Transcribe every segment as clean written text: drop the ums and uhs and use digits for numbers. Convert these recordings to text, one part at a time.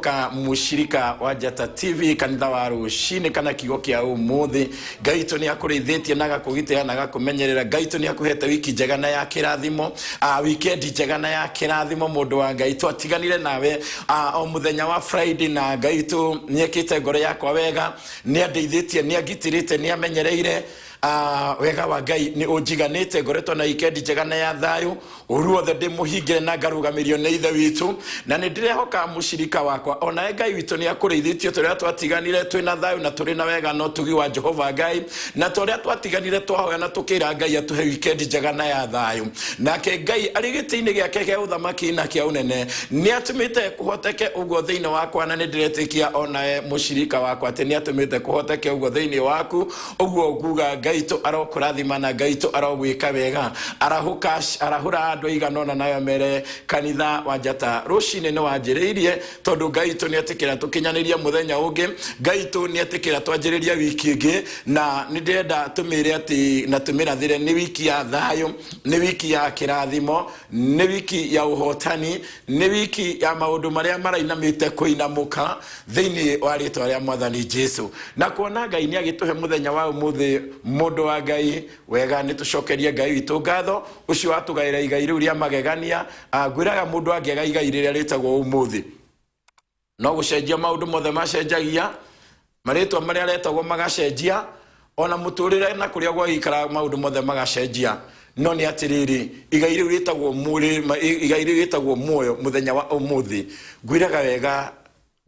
Ndĩrehoka mũcirika wa Njata TV, kanitha wa rũcinĩ kana kiugo kĩa ũmũthĩ, Ngai witũ nĩ akũrĩithĩtie na agakũgitĩra na agakũmenyerera. Ngai witũ nĩ akũhete wiki njega na ya kĩrathimo, weekend njega na ya kĩrathimo. Mũndũ wa Ngai, twatiganire nawe o mũthenya wa Friday, na Ngai witũ nĩ ekĩte ngoro yakwa wega, nĩ andeithĩtie, nĩ angitĩrĩte, nĩ amenyereire. Wega wa Ngai nĩ ũnjiganĩte. Ngoretwo na weekend njega na ya thayũ, ũru wothe ndĩ mũhingĩre na ngarũgamĩrio nĩ Ithe witũ, na nĩ ndĩrehoka mũcirika wakwa onawe Ngai witũ nĩ akũrĩithĩtie tũrĩa twatiganire twĩ na thayũ na tũrĩ na wega na ũtugi wa Jehova Ngai, na tũrĩa twatiganire twahoya na tũkĩra Ngai atũhe weekend njega na ya thayũ. Nake Ngai arĩ gĩtĩ-inĩ gĩake gĩa ũthamaki na kĩa ũnene nĩ atũmĩte kũhoteke ũguo thĩinĩ wakwa, na nĩ ndĩretĩkia onawe mũcirika wakwa atĩ nĩ atũmĩte kũhoteke ũguo thĩinĩ waku. Ũguo nguga Ngai witũ arokũrathima na Ngai witũ arogwĩka wega. Arahũka, arahũra andũ aigana ũna nayo mere kanitha wa Njata rũcinĩ nĩ wanjĩrĩirie, tondũ Ngai witũ nĩ etĩkĩra tũkinyanĩrie mũthenya ũngĩ, Ngai witũ nĩ etĩkĩra twanjĩrĩrie wiki ĩngĩ, na nĩ ndĩrenda tũmĩre atĩ na tũmĩrathĩre nĩ wiki ya thayũ, nĩ wiki ya kĩrathimo, nĩ wiki ya ũhotani, nĩ wiki ya maũndũ marĩa marainamĩte kũinamũka thĩinĩ wa rĩtwa rĩa Mwathani Jesu. Na kuona Ngai nĩ agĩtũhe mũthenya wa ũmũthĩ, mũndũ wa Ngai, wega nĩ tũcokerie Ngai witũ ngatho ũcio watũgaĩra igai rĩu rĩa magegania. Ngwĩraga mũndũ angĩaga igai rĩrĩa rĩtagwo ũmũthĩ, no gũcenjia maũndũ mothe macenjagia, marĩtwa marĩa aretagwo magacenjia, ona mũtũrĩre na kũrĩa gwagĩikara maũndũ mothe magacenjia. No nĩ atĩrĩrĩ, igai rĩu rĩtagwo igai rĩu rĩtagwo muoyo mũthenya wa ũmũthĩ. Ngwĩraga wega,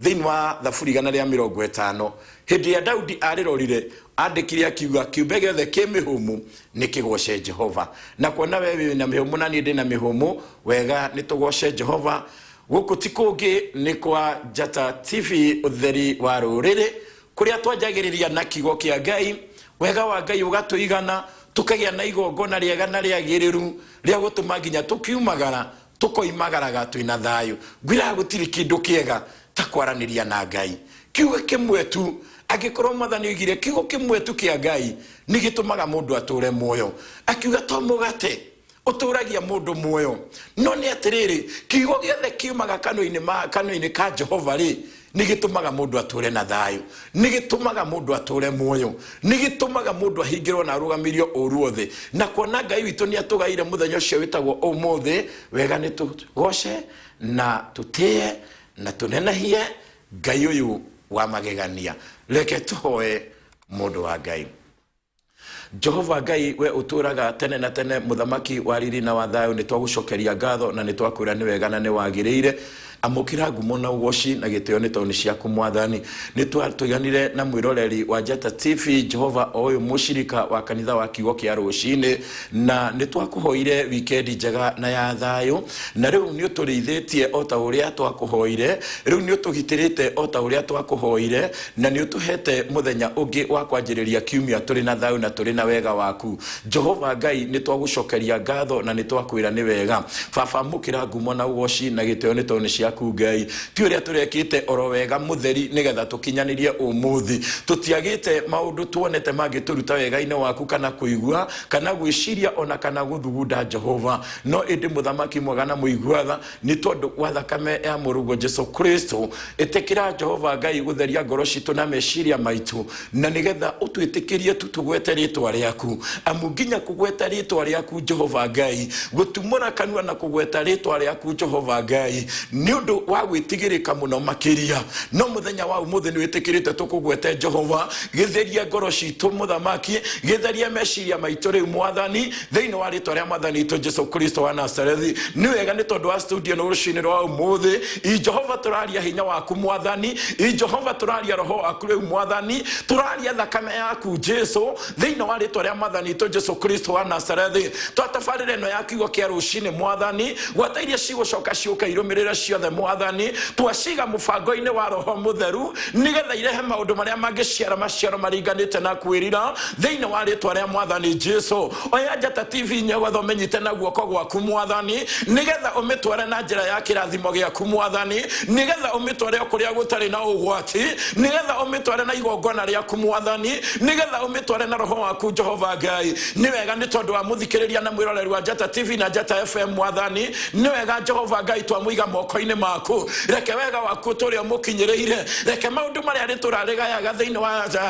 thĩinĩ wa Thaburi 150, hĩndĩ ĩrĩa Daudi arĩrorire, andĩkire akiuga, kĩũmbe gĩothe kĩ mĩhũmũ nĩ kĩgoce Jehova. Na kuona we wĩ na mĩhũmũ na niĩ ndĩ na mĩhũmũ, wega nĩ tũgoce Jehova. Gũkũ ti kũngĩ, nĩ kwa Njata TV, ũtheri wa rũrĩrĩ, kũrĩa twanjagĩrĩria na kiugo kĩa Ngai, wega wa Ngai ũgatũigana, tũkagĩa na igongona rĩega na rĩagĩrĩru rĩa gũtũma nginya tũkiumagara tũkoimagaraga twĩna thayũ. Ngwĩraga gũtirĩ kĩndũ kĩega ta kwaranĩria na Ngai. Kiugo kĩmwe tu, angĩkorwo Mwathani oigire kiugo kĩmwe tu kĩa Ngai nĩ gĩtũmaga mũndũ atũre muoyo, akiuga to mũgate ũtũragia mũndũ muoyo, no nĩ atĩrĩrĩ, kiugo gĩothe kiumaga kanua-inĩ ka Jehova rĩ, nĩ gĩtũmaga mũndũ atũre na thayũ, nĩ gĩtũmaga mũndũ atũre muoyo, nĩ gĩtũmaga mũndũ ahingĩrwo na arũgamĩrio ũru wothe. Na kuona Ngai witũ nĩ atũgaire mũthenya ũcio wĩtagwo ũmũthĩ, wega nĩ tũgoce na tũtĩe na tũnenehie Ngai ũyũ wa magegania. Reke tũhoe mũndũ wa Ngai. Jehova Ngai, we ũtũũraga tene na tene, mũthamaki wa riri na wa thayũ, nĩ twagũcokeria ngatho na nĩ twakwĩra nĩ wega na nĩ wagĩrĩire. Amũkĩra ngumo na ũgoci na gĩtĩo nĩ tondũ nĩ ciaku Mwathani. Nĩ twatũiganire na mwĩroreri wa Njata TV, Jehova o ũyũ mũcirika wa kanitha wa kiugo kĩa rũcinĩ, na nĩ twakũhoire wikendi njega na ya thayũ, na rĩu nĩ ũtũrĩithĩtie o ta ũrĩa twakũhoire, rĩu nĩ ũtũgitĩrĩte o ta ũrĩa twakũhoire, na nĩ ũtũhete mũthenya ũngĩ wa kwanjĩrĩria kiumia tũrĩ na thayũ na tũrĩ na wega waku. Jehova Ngai, nĩ twagũcokeria ngatho na nĩ twakwĩra nĩ wega. Baba, amũkĩra ngumo na ũgoci na gĩtĩo nĩ tondũ nĩ ciaku Ngai. Ti ũrĩa tũrekĩte oro wega mũtheri nĩgetha tũkinyanĩrie ũmũthĩ. Tũtiagĩte maũndũ tuonete mangĩtũruta wega-inĩ waku kana kũigua kana gwĩciria ona kana gũthugunda Jehova. No ĩndĩ mũthamaki mwega na mũigua tha, nĩ tondũ wa thakame ya mũrũguo Jesu Kristo, ĩtĩkĩra Jehova Ngai gũtheria ngoro citũ na meciria maitũ, na nĩgetha ũtwĩtĩkĩrie tu tũgwete rĩtwa rĩaku. Amu nginya kũgweta rĩtwa rĩaku Jehova Ngai, gũtumũra kanua na kũgweta rĩtwa rĩaku Jehova Ngai, nĩ ũndũ wa gwĩtigĩrĩka mũno makĩria. No mũthenya wa ũmũthĩ nĩ wĩtĩkĩrĩte tũkũgwete Jehova. Gĩtherie ngoro citũ mũthamaki, gĩtherie meciria maitũ rĩu Mwathani, thĩinĩ wa rĩtwa rĩa Mwathani witũ Jesu Kristo wa Nazarethi. Nĩ wega nĩ tondũ wa studio ĩno rũcinĩ rwa ũmũthĩ. I Jehova, tũraria hinya waku Mwathani. I Jehova, tũraria roho waku rĩu Mwathani. Tũraria thakame yaku Jesu, thĩinĩ wa rĩtwa rĩa Mwathani witũ Jesu Kristo wa Nazarethi. Twatabarĩra ĩno ya kiugo kĩa rũcinĩ Mwathani, gwata iria cigũcoka ciũke irũmĩrĩre ciothe Mwathani, twaciga mũbango-inĩ wa Roho Mũtheru, nĩgetha irehe maũndũ marĩa mangĩciara maciaro maringanĩte na kwĩrira, thĩinĩ wa rĩtwa rĩa Mwathani Jesu. Oya Njata TV nyegwatha ũmĩnyite na guoko gwaku Mwathani, nĩgetha ũmĩtware na njĩra ya kĩrathimo gĩaku Mwathani, nĩgetha ũmĩtware o kũrĩa gũtarĩ na ũgwati, nĩgetha ũmĩtware na igongona rĩaku Mwathani, nĩgetha ũmĩtware na roho waku Jehova Ngai. Nĩ wega nĩ tondũ wa mũthikĩrĩria na mwĩroreri wa Njata TV na Njata FM Mwathani. Nĩ wega Jehova Ngai, twamũiga moko-inĩ moko-inĩ maku. Reke wega waku ũtũre ũmũkinyĩrĩire. Reke maũndũ marĩa rĩtũra rĩgayaga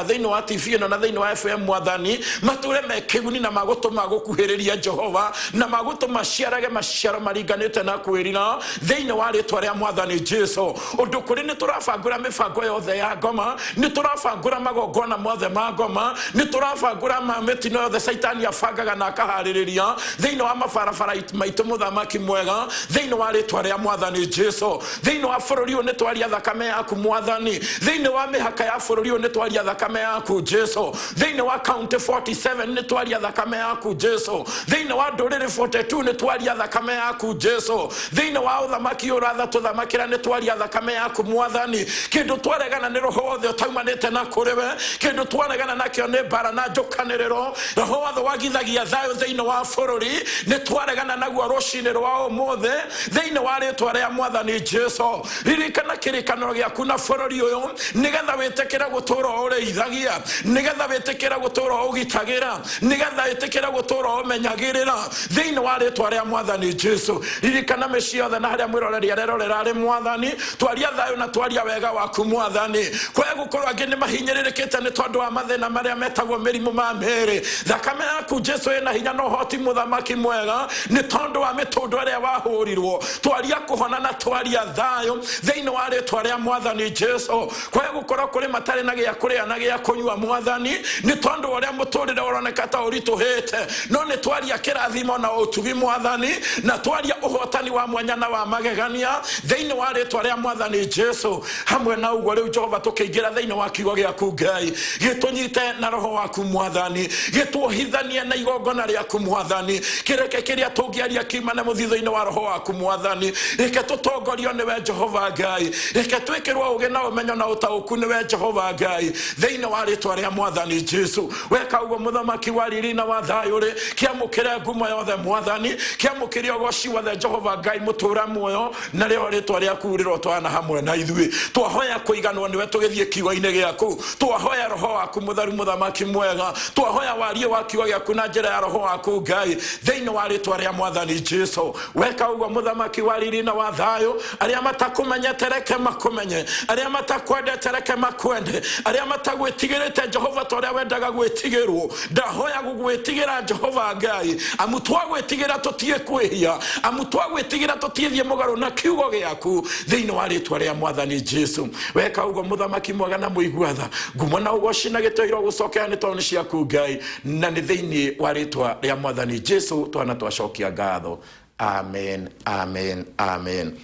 thĩinĩ wa TV ĩno na thĩinĩ wa FM, Mwathani, matũre me kĩguni na magũtũma gũkuhĩrĩria Jehova na magũtũma ciarage maciaro maringanĩte na kwĩrira thĩinĩ wa rĩtwa rĩa Mwathani Jesu. Ũndũ kũrĩ nĩ tũrabangũra mĩbango yothe ya ngoma, nĩ tũrabangũra magongona mothe ma ngoma, nĩ tũrabangũra mĩtino yothe Caitani abangaga na akaharĩrĩria thĩinĩ wa mabarabara maitũ, mũthamaki mwega, thĩinĩ wa rĩtwa rĩa Mwathani Jesu. Thĩinĩ wa bũrũri ũyũ nĩ twaria thakame yaku, Mwathani. Thĩinĩ wa mĩhaka ya bũrũri ũyũ nĩ twaria thakame yaku, Jesu. Thĩinĩ wa county 47 nĩ twaria thakame yaku, Jesu. Thĩinĩ wa ndũrĩrĩ 42 nĩ twaria thakame yaku, Jesu. Thĩinĩ wa ũthamaki ũyũ ũratha tũthamakĩra nĩ twaria thakame yaku, Mwathani. Kĩndũ twaregana nĩ roho wothe ũtaumanĩte na kũrĩ we. Kĩndũ twaregana nakĩo nĩ mbara na njũkanĩrĩro. Roho wothe wagithagia thayũ thĩinĩ wa bũrũri nĩ twaregana naguo rũcinĩ rwa ũmũthĩ thĩinĩ wa rĩtwa rĩa Mwathani Jesu. Ririkana kĩrĩkanĩro gĩaku na bũrũri ũyũ, nĩgetha wĩtĩkĩre gũtũũra ũrĩithagia, nĩgetha wĩtĩkĩre gũtũũra ũgitagĩra, nĩgetha wĩtĩkĩre gũtũũra ũmenyagĩrĩra thĩinĩ wa rĩtwa rĩa Mwathani Jesu. Ririkana mĩciĩ yothe na harĩa mwĩroreri arerorera arĩ, Mwathani. Twaria thayũ na twaria wega waku, Mwathani. Kwae gũkorwo angĩ nĩ mahinyĩrĩrĩkĩte nĩ tondũ wa mathĩna marĩa metagwo mĩrimũ ma mĩĩrĩ, thakame yaku, Jesu, ĩna hinya na ũhoti, mũthamaki mwega, nĩ tondũ wa mĩtũndũ ĩrĩa wahũrirwo. Twaria kũhona na twaria thayũ thĩinĩ wa rĩtwa rĩa Mwathani Jesu. Kwae gũkorwo kũrĩ matarĩ na gĩa kũrĩa na gĩa kũnyua, Mwathani, nĩ tondũ wa ũrĩa mũtũrĩre ũroneka ta ũritũhĩte, no nĩ twaria kĩrathimo na ũtugi, Mwathani, na twaria ũhotani wa mwanya na wa magegania thĩinĩ wa rĩtwa rĩa Mwathani Jesu. Hamwe na ũguo rĩu, Jehova, tũkĩingĩra thĩinĩ wa kiugo gĩaku, Ngai, gĩtũnyite na roho waku, Mwathani, gĩtuohithanie na igongona rĩaku, Mwathani. Kĩreke kĩrĩa tũngĩaria kiumane mũthithũ-inĩ wa roho waku, Mwathani. Reke tũtongorio nĩwe, Jehova Ngai. Reke twĩkĩrwo ũgĩ na ũmenyo na ũtaũku nĩwe, Jehova Ngai, thĩinĩ wa rĩtwa rĩa Mwathani Jesu. Weka ũguo, mũthamaki wa riri na wa thayũ rĩ, kĩamũkĩre ngumo yothe, Mwathani, kĩamũkĩre ũgoci wothe, Jehova Ngai mũtũra muoyo, na rĩo rĩtwa rĩaku rĩrotwana hamwe na ithuĩ. Twahoya kũiganwo nĩwe tũgĩthiĩ kiugo-inĩ gĩaku. Twahoya roho waku mũtheru, mũthamaki mwega. Twahoya warie wa kiugo gĩaku na njĩra ya roho waku, Ngai, thĩinĩ wa rĩtwa rĩa Mwathani Jesu. Weka ũguo, mũthamaki wa riri na wa thayũ, arĩa matakũmenyete reke makũmenye, arĩa matakwendete reke makwende, arĩa matagwĩtigĩrĩte, Jehova, ta ũrĩa wendaga gwĩtigĩrwo. Ndahoya gũgwĩtigĩra, Jehova Ngai, amu twagwĩtigĩra tũtiĩ kwĩhia, amu twagwĩtigĩra tũtiĩthiĩ mũgarũ na kiugo gĩaku, thĩinĩ wa rĩtwa rĩa Mwathani Jesu. Weka ũguo, mũthamaki mwega na mũigua tha, ngumo na ũgoci na gĩtĩo irogũcokera nĩ tondũ nĩ ciaku, Ngai, na nĩ thĩinĩ wa rĩtwa rĩa Mwathani Jesu twana twacokia ngatho. Amen, amen, amen.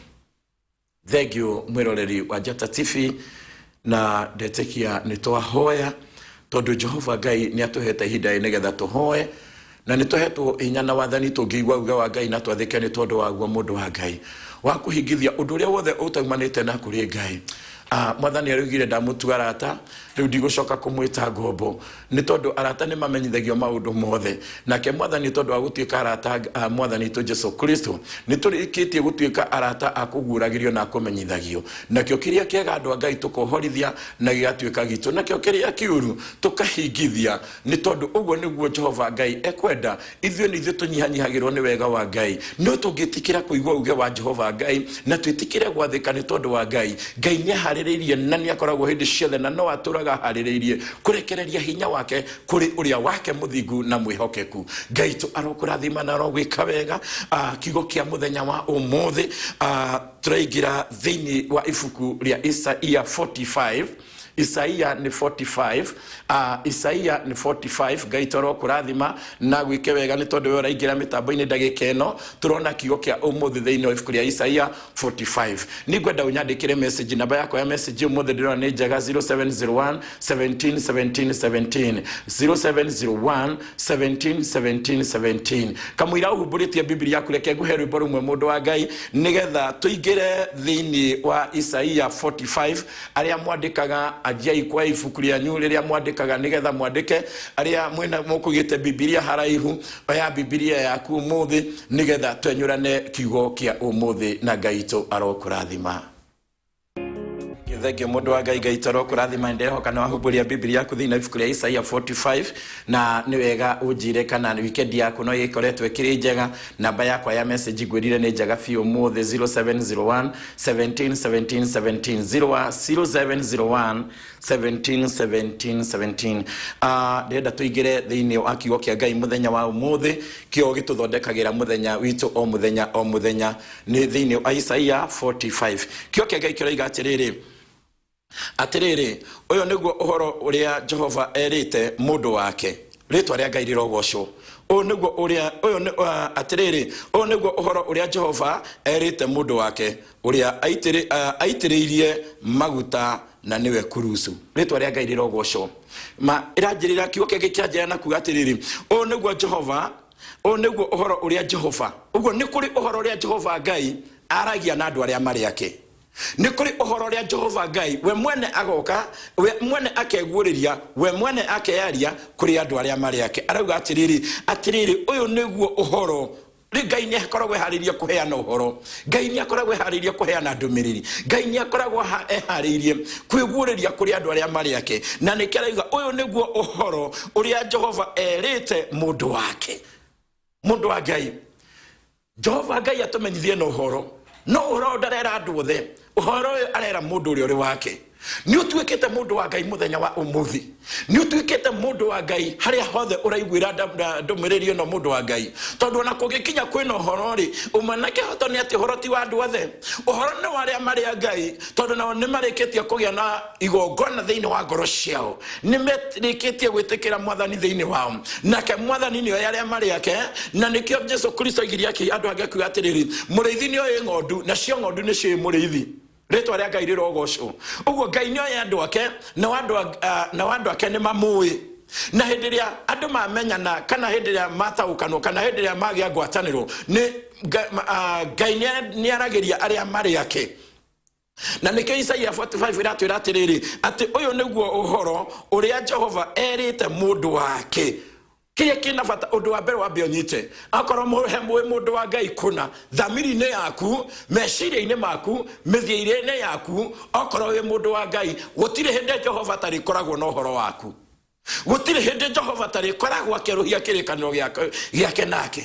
Thank you, mwĩroreri wa Njata TV, na ndetĩkia nĩ twahoya tondũ Jehova Ngai nĩ atũhete ihinda rĩ nĩgetha tũhoe, na nĩ tũhetwo hinya na wathani tũngĩigua uge wa Ngai na twathĩke nĩ tondũ waguo. Mũndũ wa Ngai wa kũhingithia ũndũ ũrĩa wothe ũtaumanĩte na kũrĩ Ngai. Mwathani araugire, "Ndamũtua arata, rĩu ndigũcoka kũmwĩta ngombo," nĩ tondũ arata nĩ mamenyithagio maũndũ mothe. Nake Mwathani, tondũ wa gũtuĩka arata a Mwathani witũ Jesu Kristo, nĩ tũrĩkĩtie gũtuĩka arata a kũguũragĩrio na kũmenyithagio. Nakĩo kĩrĩa kĩega, andũ a Ngai, tũkohorithia na gĩgatuĩka gitũ, nakĩo kĩrĩa kĩũru tũkahingithia, nĩ tondũ ũguo nĩguo Jehova Ngai ekwenda. Ithuĩ nĩ ithuĩ tũnyihanyihagĩrwo nĩ wega wa Ngai, no tũngĩtĩkĩra kũigua uge wa Jehova Ngai na twĩtĩkĩre gwathĩka nĩ tondũ wa Ngai, Ngai nĩ aharĩrĩirie na nĩ akoragwo hĩndĩ ciothe na no atũraga aharĩrĩirie kũrekereria hinya wake kũrĩ ũrĩa wake mũthingu na mwĩhokeku. Ngai tũ arokũrathima na arogwĩka wega. Kiugo kĩa mũthenya wa ũmũthĩ, tũraingĩra thĩinĩ wa ibuku rĩa Isaia 45. Isaia nĩ 45, Isaia nĩ 45. Ngai toro kũrathima na gwĩke wega nĩ tondũ we ũraingĩra mĩtambo-inĩ ndagĩka ĩno. Tũrona kiugo kĩa ũmũthĩ thĩinĩ wa ibuku rĩa Isaia 45. Nĩngwenda ũnyandĩkĩre message. Namba yakwa ya message ũmũthĩ ndĩrona nĩ njega, 0701 17 17 17, 0701 17 17 17. Kamũira ũhumbũrĩtie Bibilia yaku, reke nguhe rwĩmbo rũmwe, mũndũ wa Ngai, nĩgetha tũingĩre thĩinĩ wa Isaia 45. Arĩa mwandĩkaga, anjiai kwa ibuku rĩanyu rĩrĩa mwandĩkaga nĩgetha mwandĩke. Arĩa mwĩna mũkũgĩte Bibilia haraihu, oya Bibilia yaku ũmũthĩ nĩgetha twenyũrane kiugo kĩa ũmũthĩ, na Ngai witũ arokũrathima. Thank you mũndũ wa Ngai. Ngai toro kũrathima. Ndĩrehoka nĩ wahumbũria Bibilia yaku thĩinĩ wa ibuku rĩa Isaia 45, na nĩ wega ũnjĩre kana weekend yaku no ĩkoretwo ĩkĩrĩ njega. Namba yakwa ya message ngwĩrire nĩ njega biũ ũmũthĩ, 0701 17 17 17, 0701 17 17 17. Ndĩrenda tũingĩre thĩinĩ wa kiugo kĩa Ngai mũthenya wa ũmũthĩ, kĩo gĩtũthondekagĩra mũthenya witũ o mũthenya o mũthenya. Nĩ thĩinĩ wa Isaia 45. Kiugo kĩa Ngai kĩroiga atĩrĩrĩ, atĩrĩrĩ, ũyũ nĩguo ũhoro ũrĩa Jehova erĩte mũndũ wake. Rĩtwa rĩa Ngai rĩrogocwo. Ũyũ nĩguo ũrĩa ũyũ nĩ atĩrĩrĩ, ũyũ nĩguo ũhoro ũrĩa Jehova erĩte mũndũ wake ũrĩa aitĩrĩirie maguta, na nĩwe Kurusu. Rĩtwa rĩa Ngai rĩrogocwo. Ma ĩranjĩrĩra, kiugo kĩngĩ kĩanjĩra na kuga atĩrĩrĩ, ũyũ nĩguo Jehova, ũyũ nĩguo ũhoro ũrĩa Jehova. Ũguo nĩ kũrĩ ũhoro ũrĩa Jehova Ngai aragia na andũ arĩa marĩ ake. Nĩ kũrĩ ũhoro ũrĩa Jehova Ngai we mwene agoka, we mwene akeguũrĩria, we mwene akeyaria kũrĩ andũ arĩa marĩ ake. Arauga atĩrĩrĩ, atĩrĩrĩ, ũyũ nĩguo ũhoro. Rĩ Ngai nĩ akoragwo eharĩirie kũheana ũhoro. Ngai nĩ akoragwo eharĩirie kũheana ndũmĩrĩri. Ngai nĩ akoragwo eharĩirie kwĩguũrĩria kũrĩ andũ arĩa marĩ ake, na nĩkĩo arauga ũyũ nĩguo ũhoro ũrĩa Jehova erĩte mũndũ wake. Mũndũ wa Ngai, Jehova Ngai atũmenyithie na ũhoro, no ũhoro ũyũ ndarera andũ othe. Ũhoro ũyũ arera mũndũ ũrĩa ũrĩ wake. Nĩ ũtuĩkĩte mũndũ wa Ngai mũthenya wa ũmũthĩ? Nĩ ũtuĩkĩte mũndũ wa Ngai harĩa hothe ũraiguĩra ndũmĩrĩri ĩno, mũndũ wa Ngai? Tondũ ona kũngĩkinya kwĩna ũhoro rĩ, ũma na kĩhoto nĩ atĩ ũhoro ti wa andũ othe, ũhoro nĩ wa arĩa marĩ a Ngai, tondũ nao nĩ marĩkĩtie kũgĩa na igongona thĩinĩ wa ngoro ciao, nĩ marĩkĩtie gwĩtĩkĩra Mwathani thĩinĩ wao, nake Mwathani nĩ oĩ arĩa marĩ ake. Na nĩkĩo Jesu Kristo aigire akĩ andũ angĩ akiuga atĩrĩrĩ, mũrĩithi nĩ oĩ ng'ondu, nacio ng'ondu nĩ ciũĩ mũrĩithi. Rĩtwa rĩa Ngai rĩrogocwo. Ũguo Ngai nĩ oĩ andũ ake, nao andũ ake nĩ mamũĩ. Na hĩndĩ ĩrĩa andũ mamenyana, kana hĩndĩ ĩrĩa mataũkanwo, kana hĩndĩ ĩrĩa magĩa ngwatanĩro, nĩ Ngai nĩ aragĩria arĩa marĩ ake. Na nĩkĩo Isaia 45 ĩratwĩra atĩrĩrĩ, atĩ ũyũ nĩguo ũhoro ũrĩa Jehova erĩte mũndũ wake. Kĩrĩa kĩna bata, ũndũ wa mbere wambe ũnyite, akorwo he mwĩ mũndũ wa Ngai kũna, thamiri-inĩ yaku, meciria-inĩ maku, mĩthiĩre-inĩ yaku, okorwo wĩ mũndũ wa Ngai, gũtirĩ hĩndĩ Jehova tarĩkoragwo na ũhoro waku. Gũtirĩ hĩndĩ Jehova tarĩkoragwo akĩerũhia kĩrĩkanĩro gĩake nake.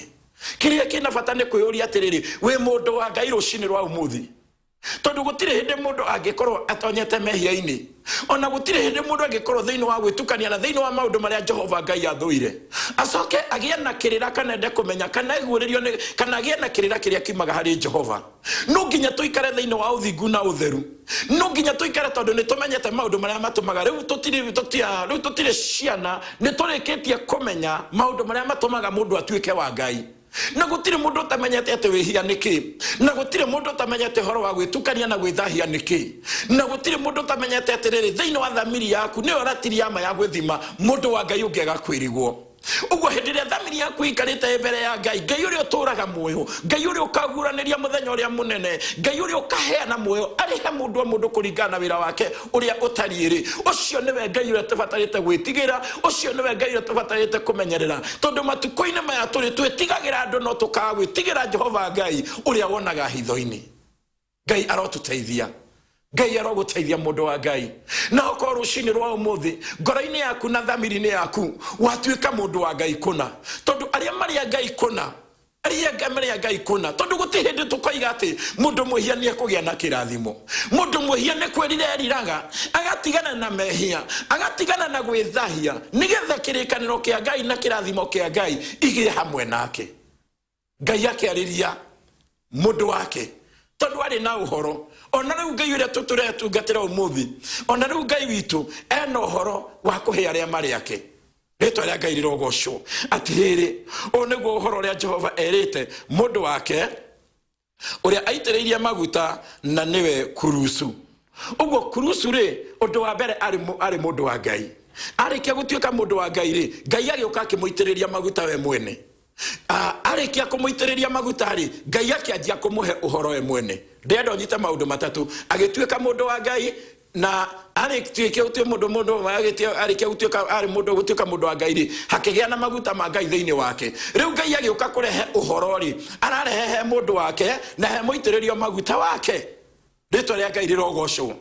Kĩrĩa kĩna bata nĩ kwĩyũria atĩrĩrĩ, wĩ mũndũ wa Ngai rũcinĩ rwa ũmũthĩ? Tondũ gũtirĩ hĩndĩ mũndũ angĩkorwo atonyete mehia-inĩ, ona gũtirĩ hĩndĩ mũndũ angĩkorwo thĩinĩ wa gwĩtukania na thĩinĩ wa maũndũ marĩa Jehova Ngai athũire, acoke agĩe na kĩrĩra kana ende kũmenya kana aiguĩrĩrio nĩ kana agĩe na kĩrĩra kĩrĩa kiumaga harĩ Jehova. No nginya tũikare thĩinĩ wa ũthingu na ũtheru. No nginya tũikare, tondũ nĩ tũmenyete maũndũ marĩa matũmaga. Rĩu tũtirĩ tũtia rĩu tũtirĩ ciana, nĩ tũrĩkĩtie kũmenya maũndũ marĩa matũmaga mũndũ atuĩke wa Ngai. Na gũtirĩ mũndũ ũtamenyete atĩ wĩhia nĩ kĩ, na gũtirĩ mũndũ ũtamenyete ũhoro wa gwĩtukania na gwĩthahia nĩ kĩ, na gũtirĩ mũndũ ũtamenyete atĩrĩrĩ, thĩinĩ wa thamiri yaku nĩyo ratiri ya ma ya gwĩthima, mũndũ wa Ngai, ũngĩaga kwĩrigwo. Ũguo hĩndĩ ĩrĩa thamiri yaku ĩikarĩte mbere ya Ngai, Ngai ũrĩa ũtũraga muoyo, Ngai ũrĩa ũkaguũranĩria mũthenya ũrĩa mũnene, Ngai ũrĩa ũkaheana muoyo arĩhe mũndũ o mũndũ kũringana na wĩra wake ũrĩa ũtariĩ rĩ, ũcio nĩwe Ngai ũrĩa tũbatarĩte gwĩtigĩra, ũcio nĩwe Ngai ũrĩa tũbatarĩte kũmenyerera, tondũ matukũ-inĩ maya tũrĩ twĩtigagĩra andũ no tũkaga gwĩtigĩra Jehova Ngai ũrĩa wonaga hitho-inĩ. Ngai arotũteithia. Ngai arogũteithia, mũndũ wa Ngai. Na okorwo rũcinĩ rwa ũmũthĩ ngoro-inĩ yaku na thamiri-inĩ yaku watuĩka mũndũ wa Ngai kũna, tondũ arĩa marĩ a Ngai kũna, arĩa marĩ a Ngai kũna, tondũ gũtirĩ hĩndĩ tũkoiga atĩ mũndũ mwĩhia nĩ ekũgĩa na kĩrathimo. Mũndũ mwĩhia nĩ kwĩrira eriraga, agatigana na mehia, agatigana na gwĩthahia, nĩgetha kĩrĩkanĩro kĩa Ngai na kĩrathimo kĩa Ngai igĩe hamwe nake. Ngai akĩarĩria mũndũ wake tondũ arĩ na ũhoro. Ona rĩu Ngai ũrĩa tũtũretungatĩra ũmũthĩ, ona rĩu Ngai witũ ena ũhoro wa kũhe arĩa marĩ ake. Rĩtwa rĩa Ngai rĩrogocwo. Atĩrĩrĩ, ũyũ nĩguo ũhoro ũrĩa Jehova erĩte mũndũ wake ũrĩa aitĩrĩirie maguta, na nĩwe Kurusu. Ũguo Kurusu rĩ, ũndũ wa mbere arĩ mũndũ wa Ngai. Arĩkia gũtuĩka mũndũ wa Ngai rĩ, Ngai agĩũka akĩmũitĩrĩria maguta we mwene. Arĩkia kũmũitĩrĩria maguta rĩ, Ngai akĩanjia kũmũhe ũhoro we mwene. Ndĩrenda ũnyite maũndũ matatũ: agĩtuĩka mũndũ wa Ngai, na arĩkia gũtuĩka mũndũ arĩkia gũtuĩka arĩ mũndũ gũtuĩka mũndũ wa Ngai rĩ, hakĩgĩa na maguta ma Ngai thĩinĩ wake. Rĩu Ngai agĩũka kũrehe ũhoro rĩ, ararehe he mũndũ wake na he mũitĩrĩrio maguta wake. Rĩtwa rĩa Ngai rĩrogocwo.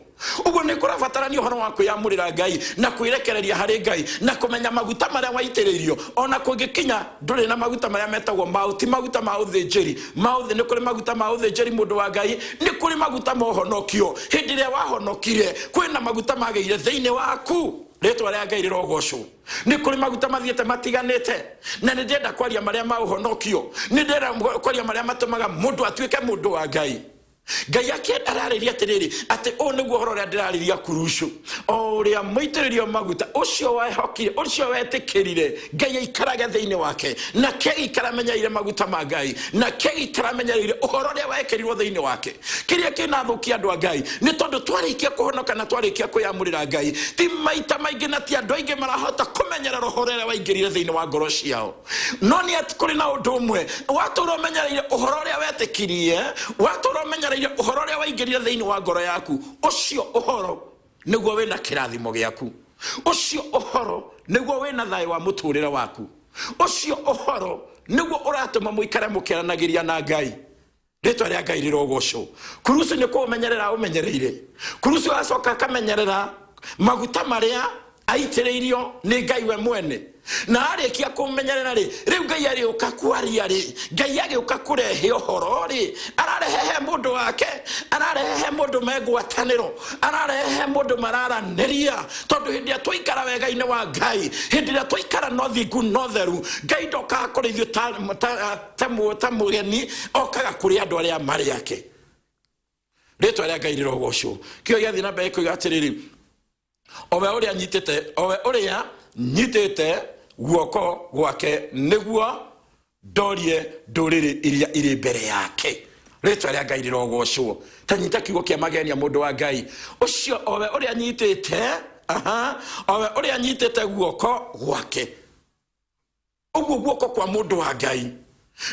Ũguo nĩ kũrabatarania ũhoro wa kwĩyamũrĩra Ngai na kwĩrekereria harĩ Ngai na kũmenya maguta marĩa waitĩrĩirio. Ona kũngĩkinya ndũrĩ na maguta marĩa metagwo ma, ti maguta ma ũthĩnjĩri ma ũthĩ, nĩ kũrĩ maguta ma ũthĩnjĩri, mũndũ wa Ngai, nĩ kũrĩ maguta ma ũhonokio. Hĩndĩ ĩrĩa wahonokire, kwĩna maguta magĩire thĩinĩ waku. Rĩtwa rĩa Ngai rĩrogocwo. Nĩ kũrĩ maguta mathiĩte matiganĩte, na nĩ ndĩrenda kwaria marĩa ma ũhonokio, nĩ ndĩrenda kwaria marĩa matũmaga mũndũ atuĩke mũndũ wa Ngai. Ngai ararĩria atĩrĩrĩ, atĩ ũũ nĩguo ũhoro ũrĩa ndĩrarĩria kurucu, o ũrĩa mũitĩrĩrio maguta ũcio wehokire, ũcio wetĩkĩrire Ngai aikarage thĩinĩ wake, na kĩgĩikara amenyereire maguta ma Ngai, na kĩgĩikara amenyereire ũhoro ũrĩa wekĩrirwo thĩinĩ wake. Kĩrĩa kĩnathũkia andũ a Ngai nĩ tondũ twarĩkia kũhonoka na twarĩkia kwĩyamũrĩra Ngai, ti maita maingĩ na ti andũ aingĩ marahota kũmenyerera ũhoro ũrĩa waingĩrire thĩinĩ wa ngoro ciao. No nĩ atĩ kũrĩ na ũndũ ũmwe, watũra ũmenyereire ũhoro ũrĩa wetĩkirie, watũra ũmenyereire ũhoro ũrĩa waingĩrire thĩinĩ wa ngoro yaku, ũcio ũhoro nĩguo wĩna kĩrathimo gĩaku, ũcio ũhoro nĩguo wĩna thayũ wa mũtũrĩre waku, ũcio ũhoro nĩguo ũratũma mũikare mũkĩaranagĩria na Ngai. Rĩtwa rĩa Ngai rĩrogocwo. Kurusu nĩ kũũmenyerera ũmenyereire. Kurusu agacoka akamenyerera maguta marĩa aitĩrĩirio nĩ Ngai we mwene, na arĩkia kũmenyerera rĩ, rĩu Ngai agĩũka kwaria rĩ, Ngai agĩũka kũrehe ũhoro rĩ, ararehe he mũndũ wake, ararehe he mũndũ me ngwatanĩro, ararehe he mũndũ mararanĩria. Tondũ hĩndĩ ĩrĩa twaikara wega-inĩ wa Ngai, hĩndĩ ĩrĩa twaikara na ũthingu na ũtheru, Ngai ndokaga kũrĩ ithuĩ ta mũgeni, okaga kũrĩ andũ arĩa marĩ ake. Rĩtwa rĩa Ngai rĩrogocwo. Kĩo gĩathiĩ na mbere kuiga atĩrĩrĩ, owe ũrĩa nyitĩte, owe ũrĩa nyitĩte guoko gwake nĩguo ndorie ndũrĩrĩ iria irĩ mbere yake. Rĩtwa rĩa Ngai rĩrogocwo. Ta nyita kiugo kĩa magenia, mũndũ wa Ngai ũcio, owe ũrĩa nyitĩte, aha, owe ũrĩa nyitĩte guoko gwake. Ũguo guoko kwa mũndũ wa Ngai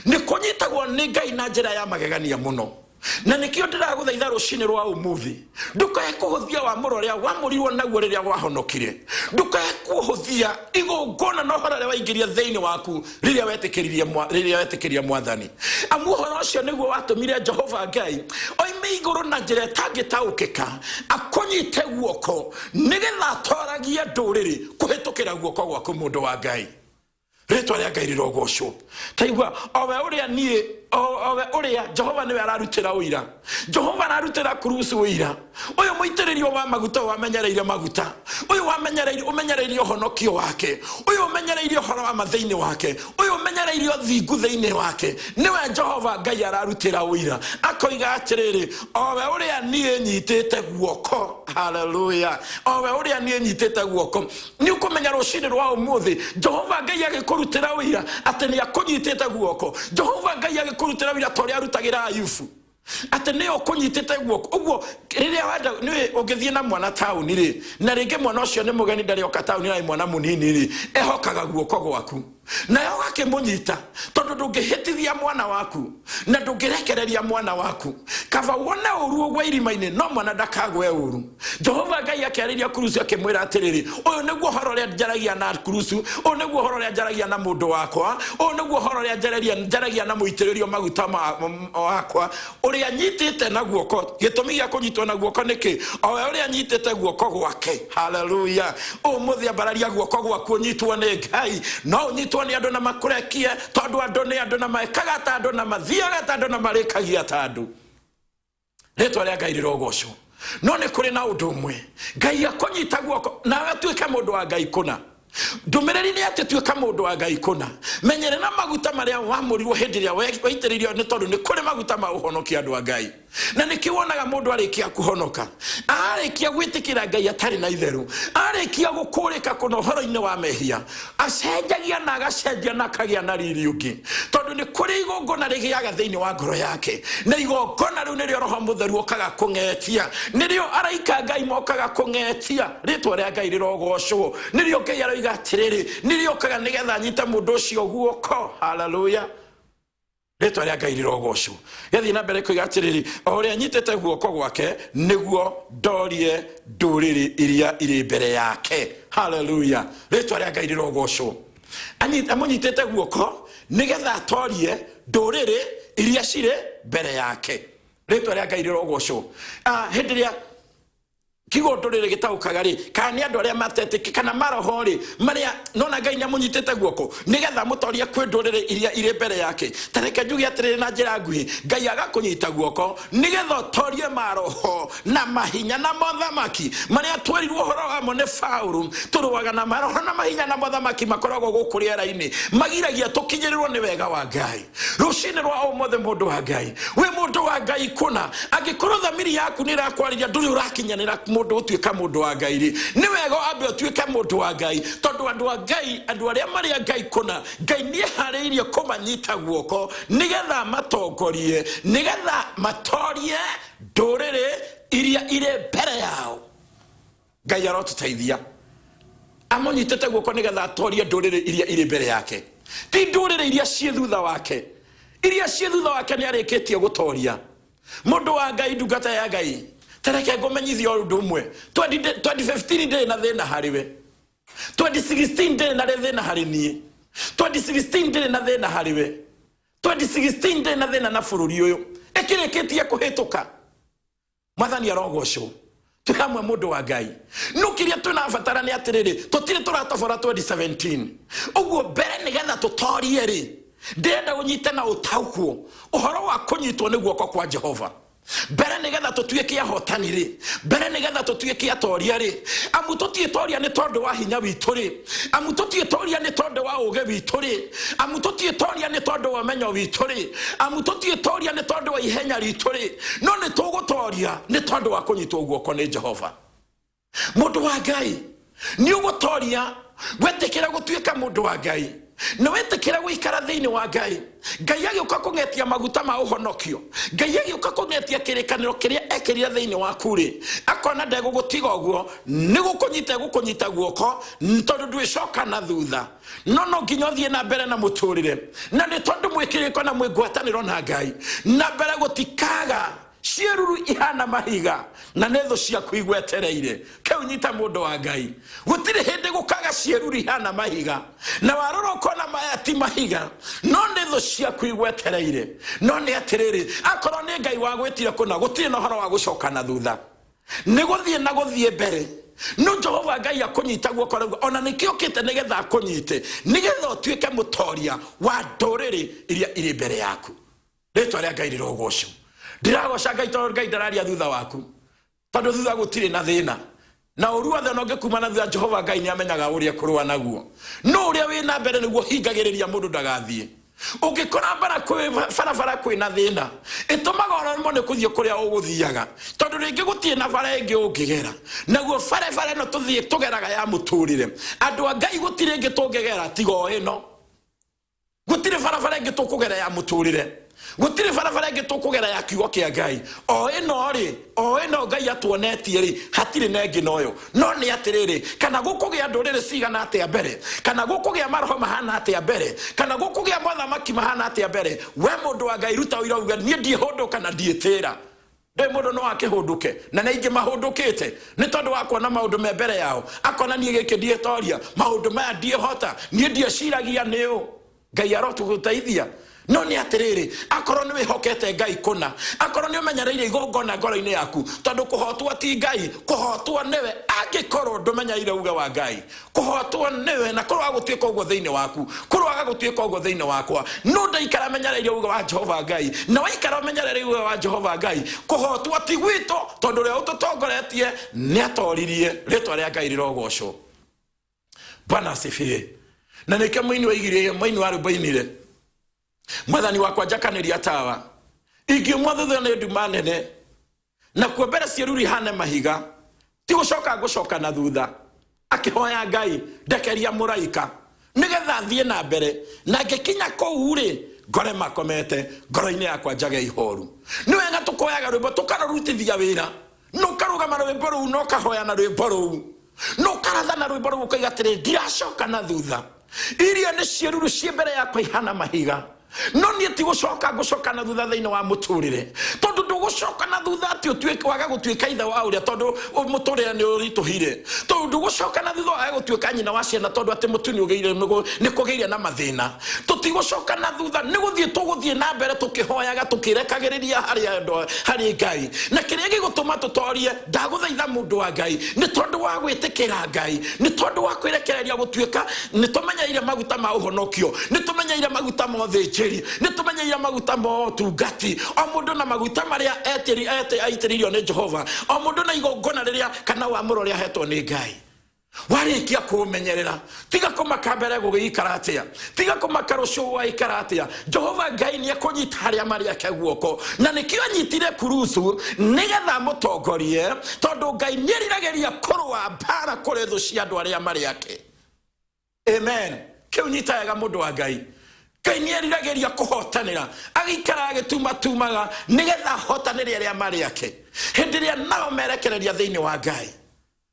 nĩ kũnyitagwo nĩ Ngai na njĩra ya magegania mũno, na nĩkĩo ndĩragũthaitha rũcinĩ rwa ũmũthĩ, ndũkae kũhũthia wamũro ũrĩa wamũrirwo naguo rĩrĩa wahonokire, ndũkae kũhũthia igongona na ũhoro ũrĩa waingĩria thĩinĩ waku rĩrĩa wetĩkĩririe rĩrĩa wetĩkĩria Mwathani. Amu ũhoro ũcio nĩguo watũmire Jehova Ngai oime igũrũ na njĩra ĩtangĩtaũkĩka, akũnyite guoko nĩgetha atoragie ndũrĩrĩ kũhĩtũkĩra guoko gwaku, mũndũ wa Ngai. Rĩtwa rĩa Ngai rĩrogocwo. Taigua, owe ũrĩa niĩ, owe ũrĩa Jehova nĩwe ararutĩra ũira, Jehova ararutĩra kurusu ũira, ũyũ mũitĩrĩrio wa maguta, ũyũ wamenyereire maguta, ũyũ wamenyereire, ũmenyereire ũhonokio wake, ũyũ ũmenyereire ũhoro wa ma thĩinĩ wake, ũyũ ũmenyereire ũthingu thĩinĩ wake, nĩwe Jehova Ngai ararutĩra ũira, akoiga atĩrĩrĩ, owe ũrĩa niĩ nyitĩte guoko. Haleluya! Owe ũrĩa niĩ nyitĩte guoko. Nĩ ũkũmenya rũcinĩ rwa ũmũthĩ Jehova Ngai agĩkũrutĩra ũira atĩ nĩ akũnyitĩte guoko, Jehova Ngai agĩkũrutĩra ũira ta ũrĩa arutagĩra Ayubu atĩ nĩ ũkũnyitĩte guoko. Ũguo rĩrĩa wenda nĩ ũngĩthiĩ na mwana taũni rĩ, na rĩngĩ mwana ũcio nĩ mũgeni, ndarĩ oka taũni, na mwana mũnini rĩ, ehokaga guoko gwaku nawe ũgakĩmũnyita, tondũ ndũngĩhĩtithia mwana waku na ndũngĩrekereria mwana waku. Kaba wone ũru ũgwe irima-inĩ, no mwana ndakagwe ũru. Jehova Ngai akĩarĩria kurusu akĩmwĩra atĩrĩrĩ, ũyũ nĩguo ũhoro ũrĩa njaragia na kurusu, ũyũ nĩguo ũhoro ũrĩa njaragia na mũndũ wakwa, ũyũ nĩguo ũhoro ũrĩa njaragia na mũitĩrĩrio maguta wakwa, ũrĩa nyitĩte na guoko. Gĩtũmi gĩa kũnyitwo na guoko nĩkĩ? Owe ũrĩa nyitĩte guoko gwake. Haleluya! Ũmũthĩ ambararia guoko gwaku ũnyitwo nĩ Ngai. No ũnyitwo nĩ andũ na makũrekie, tondũ andũ nĩ andũ na mekaga ta andũ na mathiaga ta andũ na marĩkagia ta andũ. Rĩtwa rĩa Ngai rĩrogocwo. No nĩ kũrĩ na ũndũ ũmwe, Ngai akũnyita guoko nawe ũtuĩke mũndũ wa Ngai kũna. Ndũmĩrĩri nĩ atĩ tuĩka mũndũ wa Ngai kũna, menyerera maguta marĩa wamũrirwo hĩndĩ ĩrĩa waitĩrĩirio, nĩ tondũ nĩ kũrĩ maguta ma ũhonokia andũ a Ngai. Na nĩkĩo wonaga mũndũ arĩkia kũhonoka, arĩkia gwĩtĩkĩra Ngai atarĩ na itheru, arĩkia gũkũrĩka kũna ũhoro-inĩ wa mehia, acenjagia na agacenjia na akagĩa na riri ũngĩ, tondũ nĩ kũrĩ igongona rĩgĩaga thĩinĩ wa ngoro yake, na igongona rĩu nĩrĩo Roho Mũtheru okaga kũng'etia, nĩrĩo araika Ngai mokaga kũng'etia. Rĩtwa rĩa Ngai rĩrogocwo. Nĩrĩo Ngai aroiga atĩrĩrĩ, nĩrĩo okaga nĩgetha anyite mũndũ ũcio guoko. Haleluya! Rĩtwa rĩa Ngai rĩrogocwo. Gĩathiĩ na mbere kuiga atĩrĩrĩ, o ũrĩa nyitĩte guoko gwake nĩguo ndorie ndũrĩrĩ iria irĩ mbere yake. Haleluya! Rĩtwa rĩa Ngai rĩrogocwo. Amũnyitĩte guoko nĩgetha atorie ndũrĩrĩ iria cirĩ mbere yake. Rĩtwa rĩa Ngai rĩrogocwo. Hĩndĩ ĩrĩa kiugo ndũrĩrĩ gĩtaũkaga rĩ, kana nĩ andũ arĩa matetĩki kana maroho rĩ, marĩa nona Ngai nĩ amũnyitĩte guoko nĩgetha amũtorie kwĩ ndũrĩrĩ iria irĩ mbere yake. Ta reke njuge atĩrĩrĩ na njĩra nguhĩ, Ngai agakũnyita guoko nĩgetha ũtorie maroho na mahinya na mothamaki marĩa twerirwo ũhoro wamo nĩ Paũlũ. Tũrũaga na maroho na mahinya na mothamaki makoragwo gũkũ rĩera-inĩ, magiragia tũkinyĩrĩrwo nĩ wega wa Ngai. Rũcinĩ rwa ũmũthĩ, mũndũ wa Ngai, wĩ mũndũ wa Ngai kũna, angĩkorwo thamiri yaku nĩ ĩrakwarĩria ndũrĩ ũrakinyanĩra mũndũ ũtuĩka mũndũ wa Ngai rĩ, nĩ wega wambe ũtuĩke mũndũ wa Ngai, tondũ andũ a Ngai, andũ arĩa marĩ a Ngai kũna, Ngai nĩ eharĩirie kũmanyita guoko nĩgetha amatongorie, nĩgetha matorie ndũrĩrĩ iria irĩ mbere yao. Ngai arotũteithia. Amũnyitĩte guoko nĩgetha atorie ndũrĩrĩ iria irĩ mbere yake, ti ndũrĩrĩ iria ciĩ thutha wake. Iria ciĩ thutha wake nĩ arĩkĩtie gũtoria. Mũndũ wa Ngai, ndungata ya Ngai, tareke ngũmenyithie ũndũ ũmwe. 2015 ndĩrĩ na thĩna harĩ we, 2016 ndĩrĩ na thĩna harĩ niĩ, 2016 ndĩrĩ na thĩna harĩ we, 2016 ndĩrĩ na thĩna na bũrũri ũyũ ĩkĩrĩkĩtie kũhĩtũka. Mwathani arogocwo. Twĩ hamwe, mũndũ wa Ngai. No kĩrĩa twĩnabatara nĩ atĩrĩrĩ, tũtirĩ tũratobora 2017 ũguo mbere nĩgetha tũtorie rĩ. Ndĩrenda ũnyite na ũtaũkwo ũhoro wa kũnyitwo nĩ guoko kwa Jehova mbere nĩgetha tũtuĩke ahotani rĩ, mbere nĩgetha tũtuĩke atoria rĩ. Amu tũtiĩtoria nĩ tondũ wa hinya witũ rĩ, amu tũtiĩtoria nĩ tondũ wa ũũgĩ witũ rĩ, amu tũtiĩtoria nĩ tondũ wa ũmenyo witũ rĩ, amu tũtiĩtoria nĩ tondũ wa ihenya ritũ rĩ, no nĩ tũgũtoria nĩ tondũ wa kũnyitwo guoko nĩ Jehova. Mũndũ wa Ngai, nĩ ũgũtoria wetĩkĩra gũtuĩka mũndũ wa Ngai na wetĩkĩra gũikara thĩinĩ wa Ngai. Ngai agĩũka kũng'etia maguta ma ũhonokio, Ngai agĩũka kũng'etia kĩrĩkanĩro kĩrĩa ekĩrire thĩinĩ waku rĩ, akona ndegũgũtiga ũguo, nĩ gũkũnyita egũkũnyita guoko, tondũ ndwĩcoka na thutha, no no nginya ũthiĩ na mbere na mũtũrĩre. Na nĩ tondũ mwĩkĩrĩko na mwĩ ngwatanĩro na Ngai, na mbere gũtikaga ciĩruru ihana mahiga na nĩ thũ ciaku igwetereire. Kĩu nyita, mũndũ wa Ngai, gũtirĩ hĩndĩ gũkaga ciĩruru ihana mahiga, na warora ũkona maya ti mahiga, no nĩ thũ ciaku igwetereire. No nĩ atĩrĩrĩ, akorwo nĩ Ngai wagwĩtire kũna, gũtirĩ na ũhoro wa gũcoka na thutha, nĩ gũthiĩ na gũthiĩ mbere. No Jehova Ngai akũnyita guoko rĩu, ona nĩkĩo okĩte nĩgetha akũnyite, nĩgetha ũtuĩke mũtoria wa ndũrĩrĩ iria irĩ mbere yaku. Rĩtwa rĩa Ngai rĩrogocwo. Ndĩragoca Ngai tondũ Ngai ndararia thutha waku, tondũ thutha gũtirĩ na thĩna na ũru wothe ona ũngĩkuma na thutha, Jehova Ngai nĩ amenyaga ũrĩa kũrũa naguo. No ũrĩa wĩ na mbere nĩguo hingagĩrĩria mũndũ ndagathiĩ. Ũngĩkora bara kwĩ barabara kwĩna thĩna, ĩtũmaga ũremwo nĩ kũthiĩ kũrĩa ũgũthiaga, tondũ rĩngĩ gũtirĩ na bara ĩngĩ ũngĩgera. Naguo barabara ĩno tũthiĩ tũgeraga ya mũtũrĩre, andũ a Ngai, gũtirĩ ĩngĩ tũngĩgera tiga o ĩno. Gũtirĩ barabara ĩngĩ tũkũgera ya mũtũrĩre, gũtirĩ barabara ĩngĩ tũkũgera ya kiugo kĩa Ngai. O ĩno rĩ, o ĩno Ngai atuonetie rĩ, hatirĩ na ĩngĩ noyo. No nĩ atĩrĩrĩ, kana gũkũgĩa ndũrĩrĩ cigana atĩa mbere, kana gũkũgĩa maroho mahana atĩa mbere, kana gũkũgĩa mothamaki mahana atĩa mbere, we mũndũ wa Ngai, ruta ũira uge, niĩ ndiĩhũndũka na ndiĩtĩra. Ndĩ mũndũ no akĩhũndũke, na nĩ aingĩ mahũndũkĩte nĩ tondũ wa kuona maũndũ me mbere yao, akona niĩ gĩkĩ ndiĩtoria, maũndũ maya ndiĩhota, niĩ ndieciragia nĩ ũ. Ngai arotũgũteithia. No nĩ atĩrĩrĩ, akorwo nĩ wĩhokete Ngai kũna, akorwo nĩ ũmenyereire igongona ngoro-inĩ yaku, tondũ kũhotwo ti Ngai, kũhotwo nĩwe angĩkorwo ndũmenyereire uge wa Ngai. Kũhotwo nĩwe, na kũroaga gũtuĩka ũguo thĩinĩ waku, kũroaga gũtuĩka ũguo thĩinĩ wakwa. No ndaikara menyereire uge wa Jehova Ngai, na waikara ũmenyereire uge wa Jehova Ngai, kũhotwo ti gwitũ, tondũ ũrĩa ũtũtongoretie nĩ atoririe. Rĩtwa rĩa Ngai rĩrogocwo. Bwana asifiwe. Na nĩkĩo mũini waigire, mũini wa rwĩmbo ainire, mwathani wakwa njakanĩria tawa, ingiumwo thutha nĩ nduma nene, nakuo mbere ciĩruru ihane mahiga, ti gũcoka ngũcoka na thutha. Akĩhoya Ngai, ndekeria mũraika nĩgetha thiĩ na mbere, na ngĩkinya kũu rĩ, ngore makomete, ngoro-inĩ yakwa njage ihoru. Nĩ wega tũkoyaga rwĩmbo tũkarũrutithia wĩra, na ũkarũgama rwĩmbo rũu, na ũkahoya na rwĩmbo rũu, na ũkaratha na rwĩmbo rũu, ũkaiga atĩrĩ, ndiracoka na thutha, iria nĩ ciĩruru ciĩ mbere yakwa ihana mahiga. No niĩ ti gũcoka ngũcoka na thutha thĩinĩ wa mũtũrĩre, tondũ ndũgũcoka na thutha atĩ ũtuĩke waga gũtuĩka ithe wa ũrĩa, tondũ mũtũrĩre nĩ ũritũhire, tondũ ndũgũcoka na thutha waga gũtuĩka nyina wa ciana, tondũ atĩ mũtu nĩ kũgĩire na mathĩna. Tũtigũcoka na thutha, nĩ gũthiĩ tũgũthiĩ na mbere tũkĩhoyaga, tũkĩrekagĩrĩria harĩ andũ, harĩ Ngai. Na kĩrĩa gĩgũtũma tũtorie, ndagũthaitha mũndũ wa Ngai, nĩ tondũ wa gwĩtĩkĩra Ngai, nĩ tondũ wa kwĩrekereria gũtuĩka nĩ tũmenyeire maguta ma ũhonokio, nĩ tũmenyeire maguta ma ũthĩnjĩri, nĩ tũmenyeire maguta ma ũtungati, o mũndũ na maguta marĩa aitĩrĩirio nĩ Jehova, o mũndũ na igongona rĩrĩa kana wamũro ũrĩa ahetwo nĩ Ngai. Warĩkia kũũmenyerera, tiga kũmaka mbere gũgĩikara atĩa, tiga kũmaka rũciũ gũgaikara atĩa. Jehova Ngai nĩ ekũnyita harĩa marĩ ake guoko, na nĩkĩo anyitire Kurusu nĩgetha amũtongorie, tondũ Ngai nĩ eriragĩria kũrũa mbara kũrĩ thũ cia andũ arĩa marĩ ake. Amen. Kĩu nyita wega, mũndũ wa Ngai. Ngai nĩ eriragĩria kũhotanĩra, agĩikara agĩtumatumaga nĩgetha ahotanĩre arĩa marĩ ake hĩndĩ ĩrĩa nao merekereria thĩinĩ wa Ngai.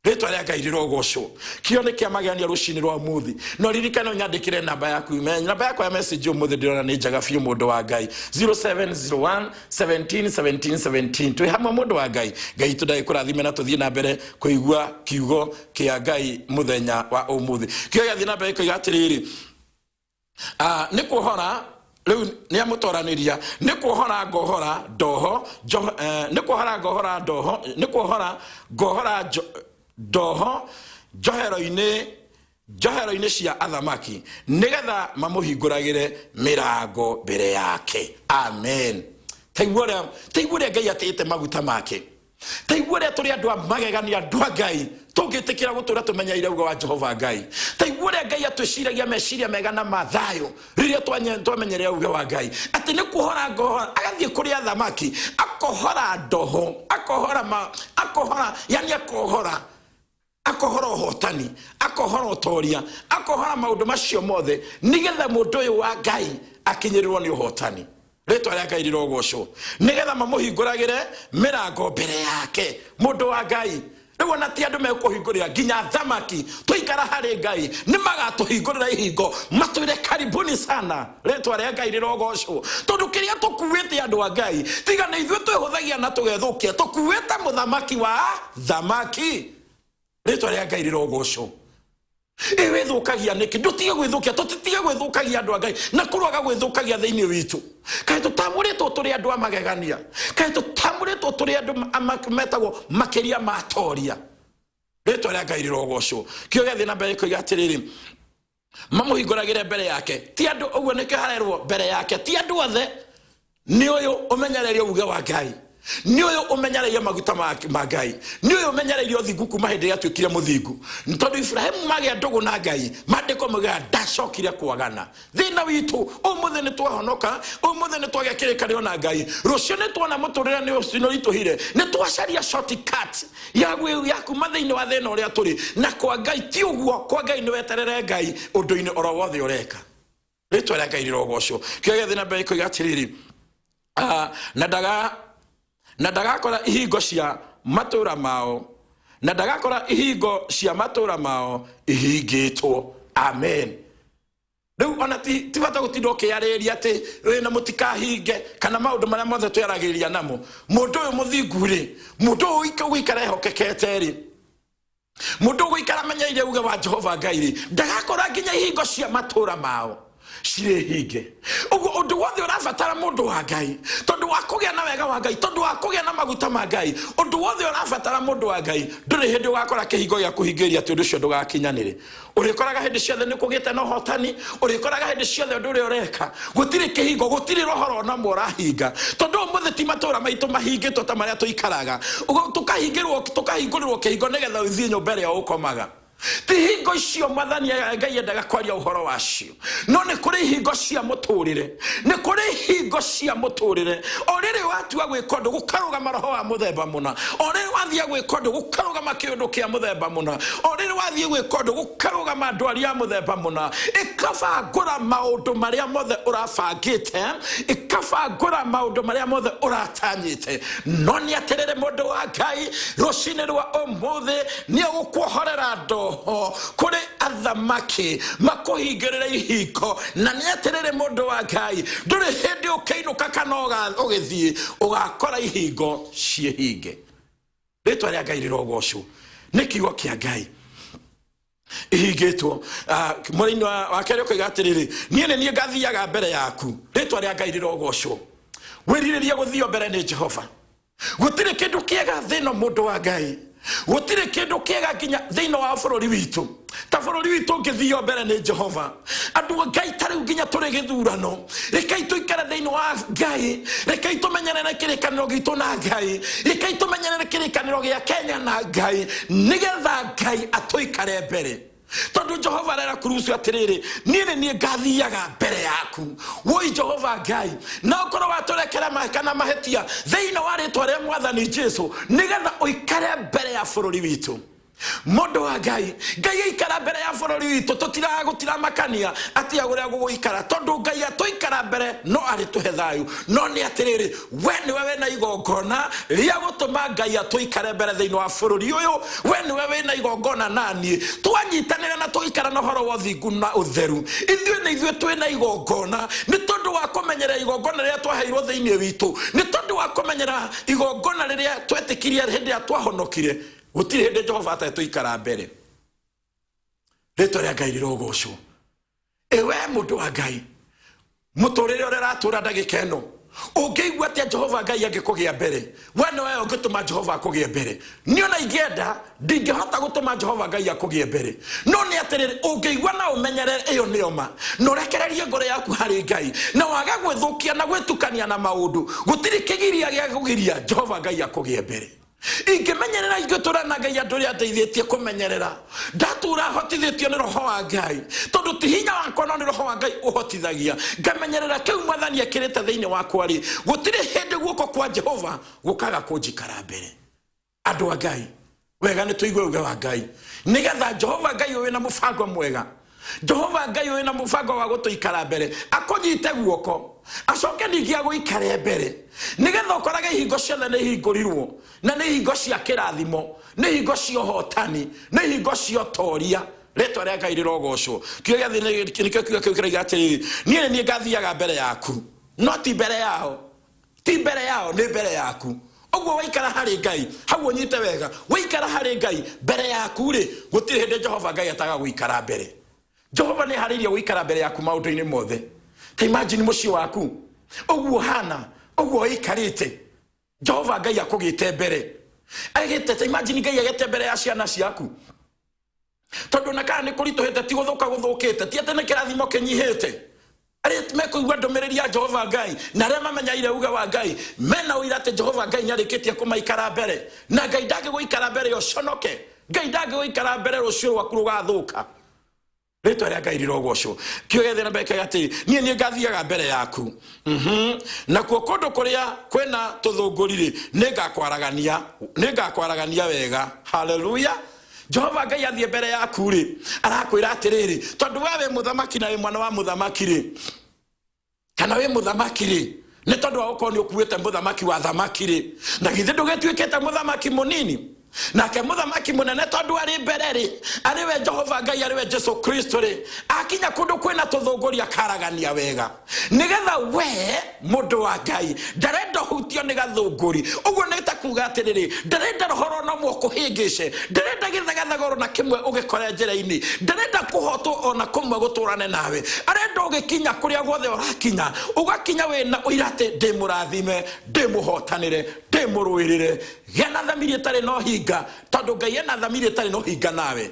Rĩtwa rĩa Ngai rĩrogocwo. Kĩo nĩ kĩa magegania rũcinĩ rwa ũmũthĩ. No ririkane ũnyandĩkĩre namba yaku, namba yakwa ya message ũmũthĩ ndĩrona nĩ njega biũ, mũndũ wa Ngai, 0701 17 17 17. Twĩ hamwe, mũndũ wa Ngai. Ngai itũ ndagĩkũrathime, na tũthiĩ na mbere kũigua kiugo kĩa Ngai mũthenya wa ũmũthĩ. Kĩo gĩathiĩ na mbere kũiga atĩrĩrĩ, nĩ kuohora rĩu nĩ amũtoranĩria, nĩ kuohora ngohora ndoho nĩ kuohora ngohora ndoho, nĩ kuohora ngohora ndoho njohero-inĩ cia athamaki, nĩgetha mamũhingũragĩre mĩrango mbere yake. Amen. Taigua ũrĩa Ngai atĩĩte maguta make. Taigua ũrĩa tũrĩ andũ a magegania, andũ a Ngai, tũngĩtĩkĩra gũtũra tũmenyeire uga wa Jehova Ngai. Taigua ũrĩa Ngai atwĩciragia meciria mega na mathayo rĩrĩa twamenyerera uge wa Ngai, atĩ nĩ kuohora ngohora, agathiĩ kũrĩ athamaki, akohora ndoho, akohora ma, akohora, yani akohora, akohora ũhotani, akohora ũtoria, akohora maũndũ macio mothe, nĩgetha mũndũ ũyũ wa Ngai akinyĩrĩrwo nĩ ũhotani. Rĩtwa rĩa Ngai rĩrogocwo. Nĩgetha mamũhingũragĩre mĩrango mbere yake. Mũndũ wa Ngai, rĩu ona ti andũ mekũhingũrĩra, nginya thamaki tũikara harĩ Ngai nĩ magatũhingũrĩra ihingo, matwĩre karibuni sana. Rĩtwa rĩa Ngai rĩrogocwo, tondũ kĩrĩa tũkuĩte, andũ a Ngai, tiga nĩ ithuĩ twĩhũthagia na tũgethũkia, tũkuĩte mũthamaki wa thamaki. Rĩtwa rĩa Ngai rĩrogocwo. Ĩ wĩthũkagia nĩkĩ? Ndũtige gwĩthũkia, tũtitige gwĩthũkagia, andũ a Ngai, na kũrwaga gwĩthũkagia thĩinĩ witũ. Kaĩ tũtamũrĩtwo tũrĩ andũ a magegania? Kaĩ tũtamũrĩtwo tũrĩ andũ metagwo makĩria ma toria? Rĩtwa rĩa Ngai rĩrogocwo. Kĩo gĩathiĩ na mbere kũiga atĩrĩrĩ, mamũhingũragĩre mbere yake, ti andũ. Ũguo nĩkĩo harerwo mbere yake, ti andũ othe. Nĩ ũyũ ũmenyereire uge wa Ngai, nĩ ũyũ ũmenyereire maguta ma Ngai, nĩ ũyũ ũmenyereire ũthingu kuma hĩndĩ ĩrĩa atuĩkire mũthingu. Tondũ Ibrahimu magĩa ndũgũ na Ngai, maandĩko maugaga ndacokire kwagana. Thĩna witũ ũmũthĩ, nĩ twahonoka ũmũthĩ, nĩ twagĩa kĩrĩkanĩro na Ngai, rũciũ nĩ tuona mũtũrĩre nĩ ũritũhire, nĩ twacaria shortcut ya kuma thĩinĩ wa thĩna ũrĩa tũrĩ. Na kwa Ngai ti ũguo. Kwa Ngai nĩ weterere Ngai ũndũ-inĩ oro wothe ũreka. Rĩtwa rĩa Ngai rĩrogocwo. Kĩo gĩathiĩ na mbere kũiga atĩrĩrĩ, na ndagakora ihingo cia matũũra mao, na ndagakora ihingo cia matũũra mao ihingĩtwo. Amen. Rĩu ona ti bata gũtinda ũkĩarĩria atĩ wĩna mũtikahinge kana maũndũ marĩa mothe twĩaragĩrĩria namo. Mũndũ ũyũ mũthingu rĩ, mũndũ ũyũ ũgũikara ehokekete rĩ, mũndũ ũgũikara amenyeire uge wa Jehova Ngai rĩ, ndagakora nginya ihingo cia matũũra mao cirĩ hinge. Ũguo ũndũ wothe ũrabatara, mũndũ wa Ngai, tondũ wa kũgĩa na wega wa Ngai, tondũ wa kũgĩa na maguta ma Ngai, ũndũ wothe ũrabatara, mũndũ wa Ngai, ndũrĩ hĩndĩ ũgakora kĩhingo gĩa kũhingĩria atĩ ũndũ ũcio ndũgakinyanĩre. Ũrĩkoraga hĩndĩ ciothe nĩ kũgĩte na ũhotani. Ũrĩkoraga hĩndĩ ciothe ũndũ ũrĩa ũreka gũtirĩ kĩhingo, gũtirĩ rohoro ona ũmwe ũrahinga, tondũ ũmũthĩ ti matũũra maitũ mahingĩtwo ta marĩa tũikaraga. Ũguo tũkahingũrĩrwo kĩhingo nĩgetha ũthiĩ nyũmba ĩrĩa ũkomaga. Ti hingo icio Mwathani Ngai endaga kwaria ũhoro wacio, no nĩ kũrĩ ihingo cia mũtũrĩre, nĩ kũrĩ ihingo cia mũtũrĩre. O rĩrĩ watua gwĩka ũndũ, gũkarũgama roho wa mũthemba mũna. O rĩrĩ wathiĩ gwĩka ũndũ, gũkarũgama kĩũndũ kĩa mũthemba mũna. O rĩrĩ wathiĩ gwĩka ũndũ, gũkarũgama ndwari ya mũthemba mũna. Ĩkabangũra maũndũ marĩa mothe ũrabangĩte, ĩkabangũra maũndũ marĩa mothe ũratanyĩte. No nĩ atĩrĩrĩ, mũndũ wa Ngai, rũcinĩ rwa ũmũthĩ nĩ egũkuohorera ndoho. Kĩrathimo kũrĩ athamaki makũhingĩrĩre ihingo. Na nĩ atĩrĩrĩ, mũndũ wa Ngai, ndũrĩ hĩndĩ ũkĩinũka kana ũgĩthiĩ ũgakora ihingo ciĩhinge. Rĩtwa rĩa Ngai rĩrogocwo. Nĩ kiugo kĩa Ngai ihingĩtwo. Mũrĩinĩ wa kerĩ ũkoiga atĩrĩrĩ, niĩ nĩ niĩ ngathiaga mbere yaku. Rĩtwa rĩa Ngai rĩrogocwo. Wĩrirĩrie gũthio mbere nĩ Jehova. Gũtirĩ kĩndũ kĩega thĩ ĩno, mũndũ wa Ngai, gũtirĩ kĩndũ kĩega nginya thĩinĩ wa bũrũri witũ ta bũrũri witũ ũngĩthio mbere nĩ Jehova. Andũ a Ngai, ta rĩu nginya tũrĩ gĩthurano, rekei tũikare thĩinĩ wa Ngai, rekei tũmenyerere kĩrĩkanĩro gitũ na Ngai, rekei tũmenyerere kĩrĩkanĩro gĩa Kenya na Ngai, nĩgetha Ngai atũikare mbere, tondũ Jehova arera Kurusu atĩrĩrĩ, niĩ nĩ niĩ ngathiaga mbere yaku. Woi Jehova Ngai, na ũkorwo watũrekera kana mahĩtia thĩinĩ wa rĩtwa rĩa Mwathani Jesu, nĩgetha ũikare mbere ya bũrũri witũ. Mũndũ wa Ngai, Ngai aikara mbere ya bũrũri witũ, tũtiragũtiramakania atia ũrĩa gũgũikara, tondũ Ngai atũikara mbere no arĩtũhe thayũ. No nĩ atĩrĩrĩ, we nĩwe wĩna igongona rĩa gũtũma Ngai atũikare mbere thĩinĩ wa bũrũri ũyũ. We nĩwe wĩna igongona naniĩ twanyitanĩra na tũgĩikara na ũhoro wa ũthingu na ũtheru. Ithuĩ nĩ ithuĩ twĩna igongona, nĩ tondũ wa kũmenyerera igongona rĩrĩa twaheirwo thĩinĩ witũ, nĩ tondũ wa kũmenyera igongona rĩrĩa twetĩkirie hĩndĩ ĩrĩa twahonokire. Gũtirĩ hĩndĩ Jehova atetũikara mbere. Rĩtwa rĩa Ngai rĩrogocwo. Ĩwe mũndũ wa Ngai, mũtũrĩre ũrĩa ũratũra ndagĩka ĩno, ũngĩigua atĩa Jehova Ngai angĩkũgĩa mbere? We nĩwe ũngĩtũma Jehova akũgĩe mbere. Niĩ ona ingĩenda ndingĩhota gũtũma Jehova Ngai akũgĩe mbere. No nĩ atĩrĩrĩ, ũngĩigua na ũmenyerere ĩyo nĩyo ma, na ũrekererie ngoro yaku harĩ Ngai, na wage gwĩthũkia na gwĩtukania na maũndũ, gũtirĩ kĩgiria gĩa kũgiria Jehova Ngai akũgĩe mbere. Ingĩmenyerera, ingĩtũra na Ngai, andũ ũrĩa ndeithĩtie kũmenyerera, ndatũra hotithĩtio nĩ Roho wa Ngai, tondũ ti hinya wakwa no nĩ Roho wa Ngai ũhotithagia, ngamenyerera kĩu Mwathani ekĩrĩte thĩinĩ wakwa rĩ, gũtirĩ hĩndĩ guoko kwa Jehova gũkaga kũnjikara mbere. Andũ a Ngai, wega nĩ tũigue uge wa Ngai, nĩgetha Jehova Ngai ũyũ wĩna mũbango mwega, Jehova Ngai ũyũ na mũbango wa gũtũikara mbere, akũnyite guoko, acoke ningĩ agũikare mbere, nĩgetha ũkorage ihingo ciothe nĩ ihingũrirwo, na nĩ ihingo cia kĩrathimo, nĩ ihingo cia ũhotani, nĩ ihingo cia ũtoria. Rĩtwa rĩa Ngai rĩrogocwo. Kiugo gĩa thĩ nĩkĩo kiugo kĩu kĩroiga atĩrĩrĩ, niĩ nĩ niĩ ngathiaga mbere yaku, no ti mbere yao, ti mbere yao, nĩ mbere yaku. Ũguo waikara harĩ Ngai, hau ũnyite wega, waikara harĩ Ngai mbere yaku rĩ, gũtirĩ hĩndĩ Jehova Ngai ataga gũikara mbere. Jehova nĩ harĩirie gũikara mbere yaku maũndũ-inĩ mothe. Ta imagine mũciĩ waku ũguo hana, ũguo ũikarĩte, Jehova Ngai akũgĩte mbere, agĩte. Ta imagine Ngai agĩte mbere ya ciana ciaku, tondũ na kana nĩ kũritũhĩte, ti gũthũka gũthũkĩte, ti atĩ nĩ kĩrathimo kĩnyihĩte. Arĩa mekũigua ndũmĩrĩri ya Jehova Ngai na arĩa mamenyaire uge wa Ngai mena ũira atĩ Jehova Ngai nĩarĩkĩtie kũmaikara mbere. Na Ngai ndangĩgũikara mbere ũconoke, Ngai ndangĩgũikara mbere rũciũ rwaku rũgathũka. Rĩtwa rĩa Ngai rĩrogocwo. Kiugo gĩa thĩ na mbere kĩoiga atĩ, niĩ niĩ ngathiaga mbere yaku. Nakuo kũndũ kũrĩa kwĩna tũthũngũri rĩ, nĩngakwaragania, nĩngakwaragania wega. Haleluya. Jehova Ngai athiĩ mbere yaku rĩ, arakwĩra atĩrĩrĩ, tondũ we wĩ mũthamaki na wĩ mwana wa mũthamaki rĩ, kana wĩ mũthamaki rĩ, nĩ tondũ wa gũkorwo nĩ ũkuĩte mũthamaki wa thamaki rĩ, na githĩ ndũgĩtuĩkĩte mũthamaki mũnini? Nake mũthamaki mũnene tondũ arĩ mbere rĩ, arĩ we Jehova Ngai, arĩ we Jesu Kristo rĩ, akinya kũndũ kwĩna tũthũngũri akaragania wega, nĩgetha we mũndũ wa Ngai ndarenda ũhutio nĩ gathũngũri. Ũguo nĩ ta kuga atĩrĩrĩ, ndarenda roho ona ũmwe ũkũhĩngĩce, ndarenda gĩthegathegoro na kĩmwe ũgĩkore njĩra-inĩ, ndarenda kũhotwo ona kũmwe gũtũrane nawe. Arenda ũgĩkinya kũrĩa guothe ũrakinya, ũgakinya wĩna ũira atĩ ndĩ mũrathime, ndĩ mũhotanĩre, ndĩ mũrũĩrĩre. Gĩa na thamiri ĩtarĩ na ũhinga, tondũ Ngai ena thamiri ĩtarĩ na ũhinga nawe.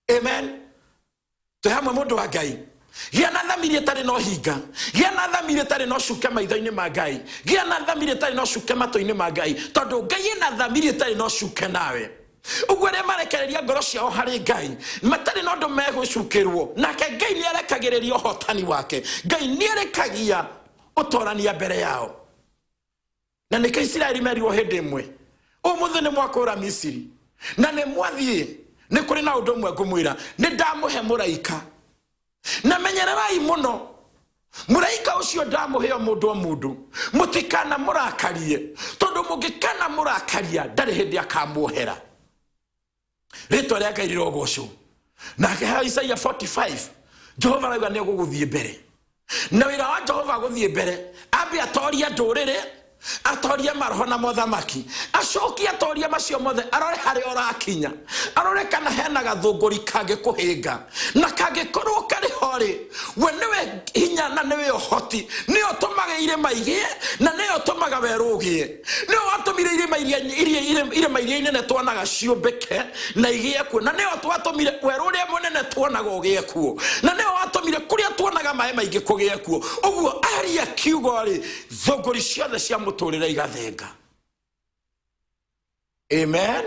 Amen. Twĩ hamwe, mũndũ wa Ngai. Gĩa na thamiri ĩtarĩ na ũhinga, gĩa na thamiri ĩtarĩ na ũcuke maitho-inĩ ma Ngai, gĩa na thamiri ĩtarĩ na ũcuke matũ-inĩ ma Ngai, tondũ Ngai ena thamiri ĩtarĩ na ũcuke nawe. Ũguo arĩa marekereria ngoro ciao harĩ Ngai matarĩ na ũndũ megũcukĩrwo, nake Ngai nĩ arekagĩrĩria ũhotani wake, Ngai nĩ arekagia ũtorania mbere yao. Na nĩkĩo Isiraeli merirwo hĩndĩ ĩmwe, ũmũthĩ nĩ mwakũra Misiri na nĩ mwathiĩ, nĩ kũrĩ na ũndũ ũmwe ngũmwĩra, nĩ ndamũhe mũraika, na menyererai mũno mũraika ũcio ndamũhe o mũndũ o mũndũ, mũtikana mũrakarie, tondũ mũngĩkana mũrakaria ndarĩ hĩndĩ akamuohera. Rĩtwa rĩa Ngai rĩrogocwo. Nake ha Isaia 45 Jehova arauga nĩ egũgũthiĩ mbere, na wĩra wa Jehova gũthiĩ mbere ambe atorie ndũrĩrĩ, atorie maroho na mothamaki, acokie atorie macio mothe, arore harĩa ũrakinya, arore kana hena gathũngũri kangĩkũhĩnga, na kangĩkorwo karĩ ho rĩ, we nĩwe hinya na nĩwe ũhoti, nĩwe ũtũmaga irĩma igĩe na nĩwe ũtũmaga werũ ũgĩe, nĩwe watũmire irĩma iria iria irĩma iria inene tuonaga ciũmbĩke na igĩe kuo, na nĩwe watũmire werũ ũrĩa mũnene tuonaga ũgĩe kuo, na nĩwe watũmire kũrĩa tuonaga maĩ maingĩ kũgĩe kuo. Ũguo aria kiugo rĩ, thũngũri ciothe cia mũtũrĩre igathenga. Amen,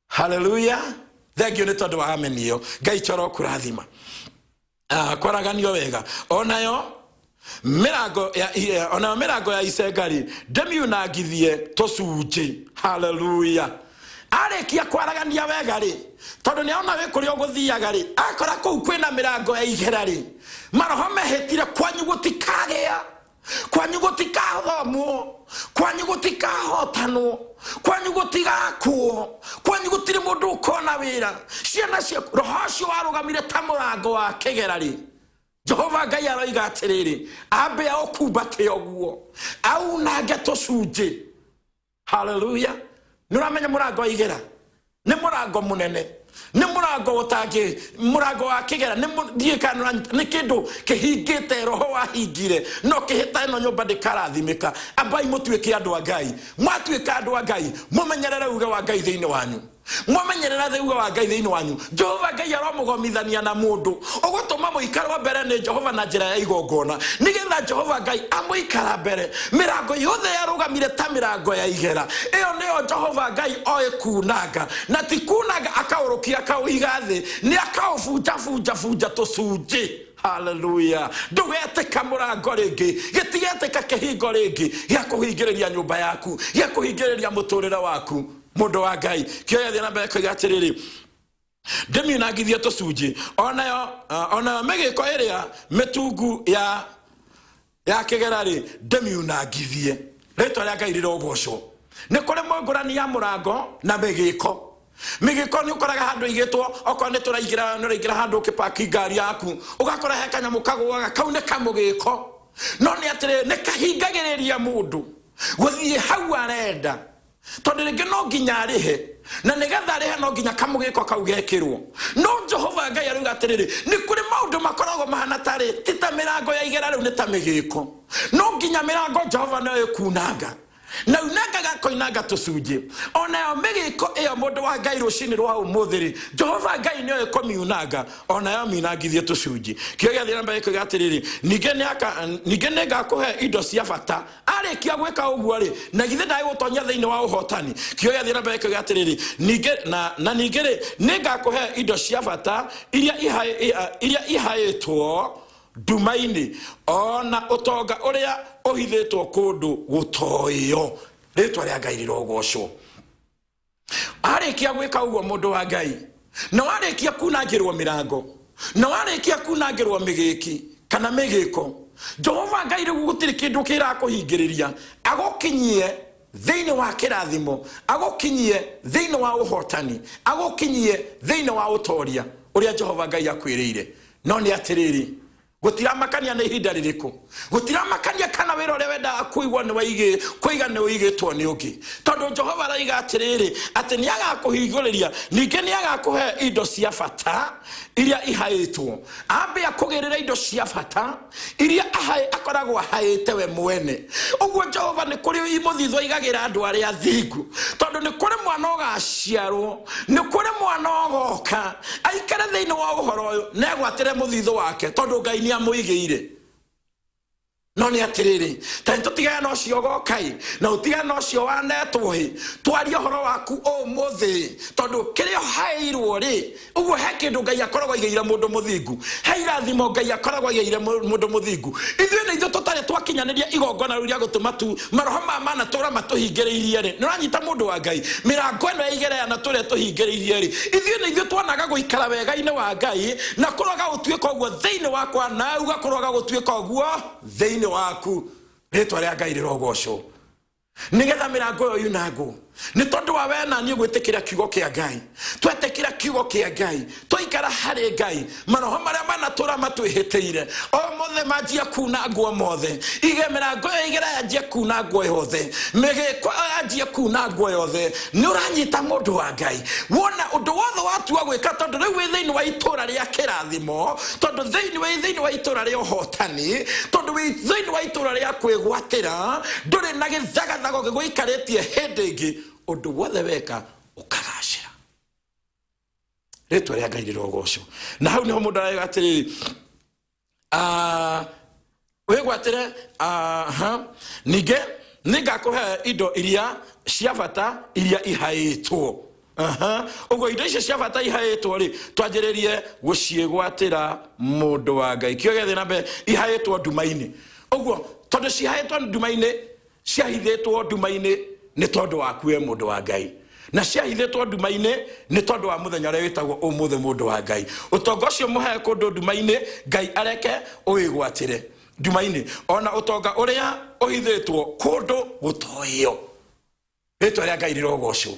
haleluya. Thengio nĩ tondũ wa amen ĩyo. Ngai coro kũrathima. Kwaraganio wega. Onayo mĩrango ya onayo mĩrango ya icengari ndĩmiunangithie tũcunjĩ. Haleluya. Arĩkia kwaragania wega rĩ, tondũ nĩ ona wĩ kũrĩa ũgũthiaga rĩ, akora kũu kwĩna mĩrango ya igera rĩ, maroho mehĩtire kwanyu gũtikagĩa, kwanyu gũtikathomwo, kwanyu gũtikahotanwo, kwanyu gũtigakuo, kwanyu gũtirĩ mũndũ ũkona wĩra, ciana ciaku. Roho ũcio warũgamire ta mũrango wa kĩgera rĩ, Jehova Ngai aroiga atĩrĩrĩ, ambe aũkumbate ũguo, aunange tũcunjĩ. Haleluya. Nĩ ũramenya mũrango wa igera nĩ mũrango mũnene, nĩ mũrango ũtangĩ, mũrango wa kĩgera nĩ ndiũĩ kana nĩũranyita, nĩ kĩndũ kĩhingĩte roho wahingire no kĩhĩta ĩno nyũmba ndĩkarathimĩka. Ambai mũtuĩke andũ a Ngai. Mwatuĩka andũ a Ngai, mũmenyerere uge wa Ngai thĩinĩ wanyu. Mwamenyerera uge wa Ngai thĩinĩ wanyu, Jehova Ngai aromũgomithania na mũndũ ũgũtũma mũikarwo mbere nĩ Jehova na njĩra ya igongona, nĩgetha Jehova Ngai amũikara mbere. Mĩrango yothe yarũgamire ta mĩrango ya igera, ĩyo nĩyo Jehova Ngai oĩ kunanga, na ti kunanga akaũrũkia akaũiga thĩ, nĩ akaũbunjabunja bunja tũcunjĩ. Haleluya. Ndũgetĩka mũrango rĩngĩ, gĩtigetĩka kĩhingo rĩngĩ gĩa kũhingĩrĩria nyũmba yaku, gĩa kũhingĩrĩria mũtũrĩre waku. Mũndũ wa Ngai, kĩo gĩathiĩ na mbere koiga atĩrĩrĩ, ndĩmiunangithie tũcunjĩ, onayo onayo mĩgĩko ĩrĩa mĩtungu ya kĩgera rĩ, ndĩmiunangithie. Rĩtwa rĩa Ngai rĩrogocwo. Nĩ kũrĩ mũngũrani ya mũrango na mĩgĩko. Mĩgĩko nĩ ũkoraga handũ igĩtwo, okorwo nĩ tũraingĩra, nĩ ũraingĩra handũ ũkĩpaki ngari yaku, ũgakora he kanyamũ kagũaga, kau nĩ kamũgĩko, no nĩ atĩrĩrĩ, nĩ kahingagĩrĩria mũndũ gũthiĩ hau arenda, tondũ rĩngĩ no nginya arĩhe, na nĩgetha arĩhe no nginya kamũgĩko kau gekĩrwo. No Jehova Ngai arauga atĩrĩrĩ, nĩ kũrĩ maũndũ makoragwo mahana tarĩ ti ta mĩrango ya igera, rĩu nĩ ta mĩgĩko, no nginya mĩrango Jehova nĩyo ĩkunanga na unangaga koinanga tũcunjĩ. Onayo mĩgĩko ĩyo, mũndũ wa Ngai, rũcinĩ rwa ũmũthĩ rĩ, Jehova Ngai nĩyo ĩkũmiunanga, onayo miunangithie tũcunjĩ. Kĩo gĩathiĩ na mbere koiga atĩrĩrĩ, ningĩ nĩngakũhe indo cia bata. Arĩkia gwĩka ũguo rĩ, na githĩ ndagĩgũtonya thĩinĩ wa ũhotani? Kĩo gĩathiĩ na mbere koiga atĩrĩrĩ, ningĩ na ningĩ rĩ, nĩngakũhe indo cia bata iria iria ihaĩtwo nduma-inĩ, ona ũtonga ũrĩa ũhithĩtwo kũndũ gũtoĩo. Rĩtwa rĩa Ngai rĩrogocwo. Arĩkia gwĩka ũguo, mũndũ wa Ngai, na warĩkia kunangĩrwo mĩrango, na warĩkia kunangĩrwo mĩgĩki kana mĩgĩko, Jehova Ngai rĩu gũtirĩ kĩndũ kĩrakũhingĩrĩria agũkinyie thĩinĩ wa kĩrathimo, agũkinyie thĩinĩ wa ũhotani, agũkinyie thĩinĩ wa ũtoria ũrĩa Jehova Ngai akwĩrĩire. No nĩ atĩrĩrĩ, gũtiramakania nĩ ihinda rĩrĩkũ, gũtiramakania kana wĩra ũrĩa wendaga kũigwo nĩ waigĩ kũiga nĩ ũigĩtwo nĩ ũngĩ, tondũ Jehova araiga atĩrĩrĩ, atĩ nĩ agakũhingũrĩria, ningĩ nĩ agakũhe indo cia bata iria ihaĩtwo. Ambe akũgĩrĩre indo cia bata iria akoragwo ahaĩte we mwene. Ũguo Jehova nĩ kũrĩ mũthithũ aigagĩra andũ arĩa athingu, tondũ nĩ kũrĩ mwana ũgaciarwo, nĩ kũrĩ mwana ũgoka aikare thĩinĩ wa ũhoro ũyũ na egwatĩre mũthithũ wake, tondũ Ngai nĩ amũigĩire. No nĩ atĩrĩrĩ, ta nĩ tũtigane na ũcio ũgoka-ĩ, na ũtigane na ũcio wanetwo ĩ, twarie ũhoro waku ũmũthĩ, tondũ kĩrĩa ũhaĩirwo rĩ, ũguo he kĩndũ Ngai akoragwo aigĩire mũndũ mũthingu, he irathimo Ngai akoragwo aigĩire mũndũ mũthingu. Ithuĩ nĩ ithuĩ tũtarĩ twakinyanĩria igongona rĩu rĩa gũtũma tu maroho ma mana tũra matũhingĩrĩirie rĩ. Nĩ ũranyita, mũndũ wa Ngai? Mĩrango ĩno ya igera na tũrĩa tũhingĩrĩirie rĩ, ithuĩ nĩ ithuĩ twanaga gũikara wega-inĩ wa Ngai, na kũroga gũtuĩka ũguo thĩinĩ wakwa, na uga kũroga gũtuĩka ũguo thĩinĩ waku. Rĩtwa rĩa Ngai rĩrogocwo. Nĩgetha mĩrango ĩyo yunangwo. Nĩ tondũ wa we na niĩ gwĩtĩkĩra kiugo kĩa Ngai. Twetĩkĩra kiugo kĩa Ngai, twaikara harĩ Ngai, maroho marĩa manatũra matwĩhĩtĩire o mothe manjia kuna nguo mothe. Ige mĩrango ĩyo igera yanjia kuna nguo yothe, mĩgĩko ĩyo yanjia kuna nguo yothe. Nĩ ũranyita mũndũ wa Ngai, wona ũndũ wothe watua gwĩka, tondũ rĩu wĩ thĩinĩ wa itũra rĩa kĩrathimo, tondũ thĩinĩ wĩ thĩinĩ wa itũra rĩa ũhotani, tondũ wĩ thĩinĩ wa itũra rĩa kwĩgwatĩra, ndũrĩ na gĩthagathago gĩgũikarĩtie hĩndĩ ĩngĩ. Ũndũ wothe weka ũkagacĩra. Rĩtwa rĩa Ngai rĩrogocwo. Na hau nĩho mũndũ arauga atĩrĩrĩ, wĩgwatĩre. Aha. Ningĩ nĩngakũhe indo iria cia bata iria ihaĩtwo. Aha. Ũguo indo icio cia bata ihaĩtwo rĩ, twanjĩrĩrie gũciĩgwatĩra, mũndũ wa Ngai. Kĩo gĩathiĩ na mbere, ihaĩtwo nduma-inĩ. Ũguo tondũ cihaĩtwo nduma-inĩ, ciahithĩtwo nduma-inĩ nĩ tondũ waku we mũndũ wa Ngai, na ciahithĩtwo nduma-inĩ nĩ tondũ wa mũthenya ũrĩa wĩtagwo ũmũthĩ. Mũndũ wa Ngai, ũtonga ũcio mũhae kũndũ nduma-inĩ, Ngai areke ũwĩgwatĩre nduma-inĩ, ona ũtonga ũrĩa ũhithĩtwo kũndũ gũtoĩo. Rĩtwa rĩa Ngai rĩrogocwo.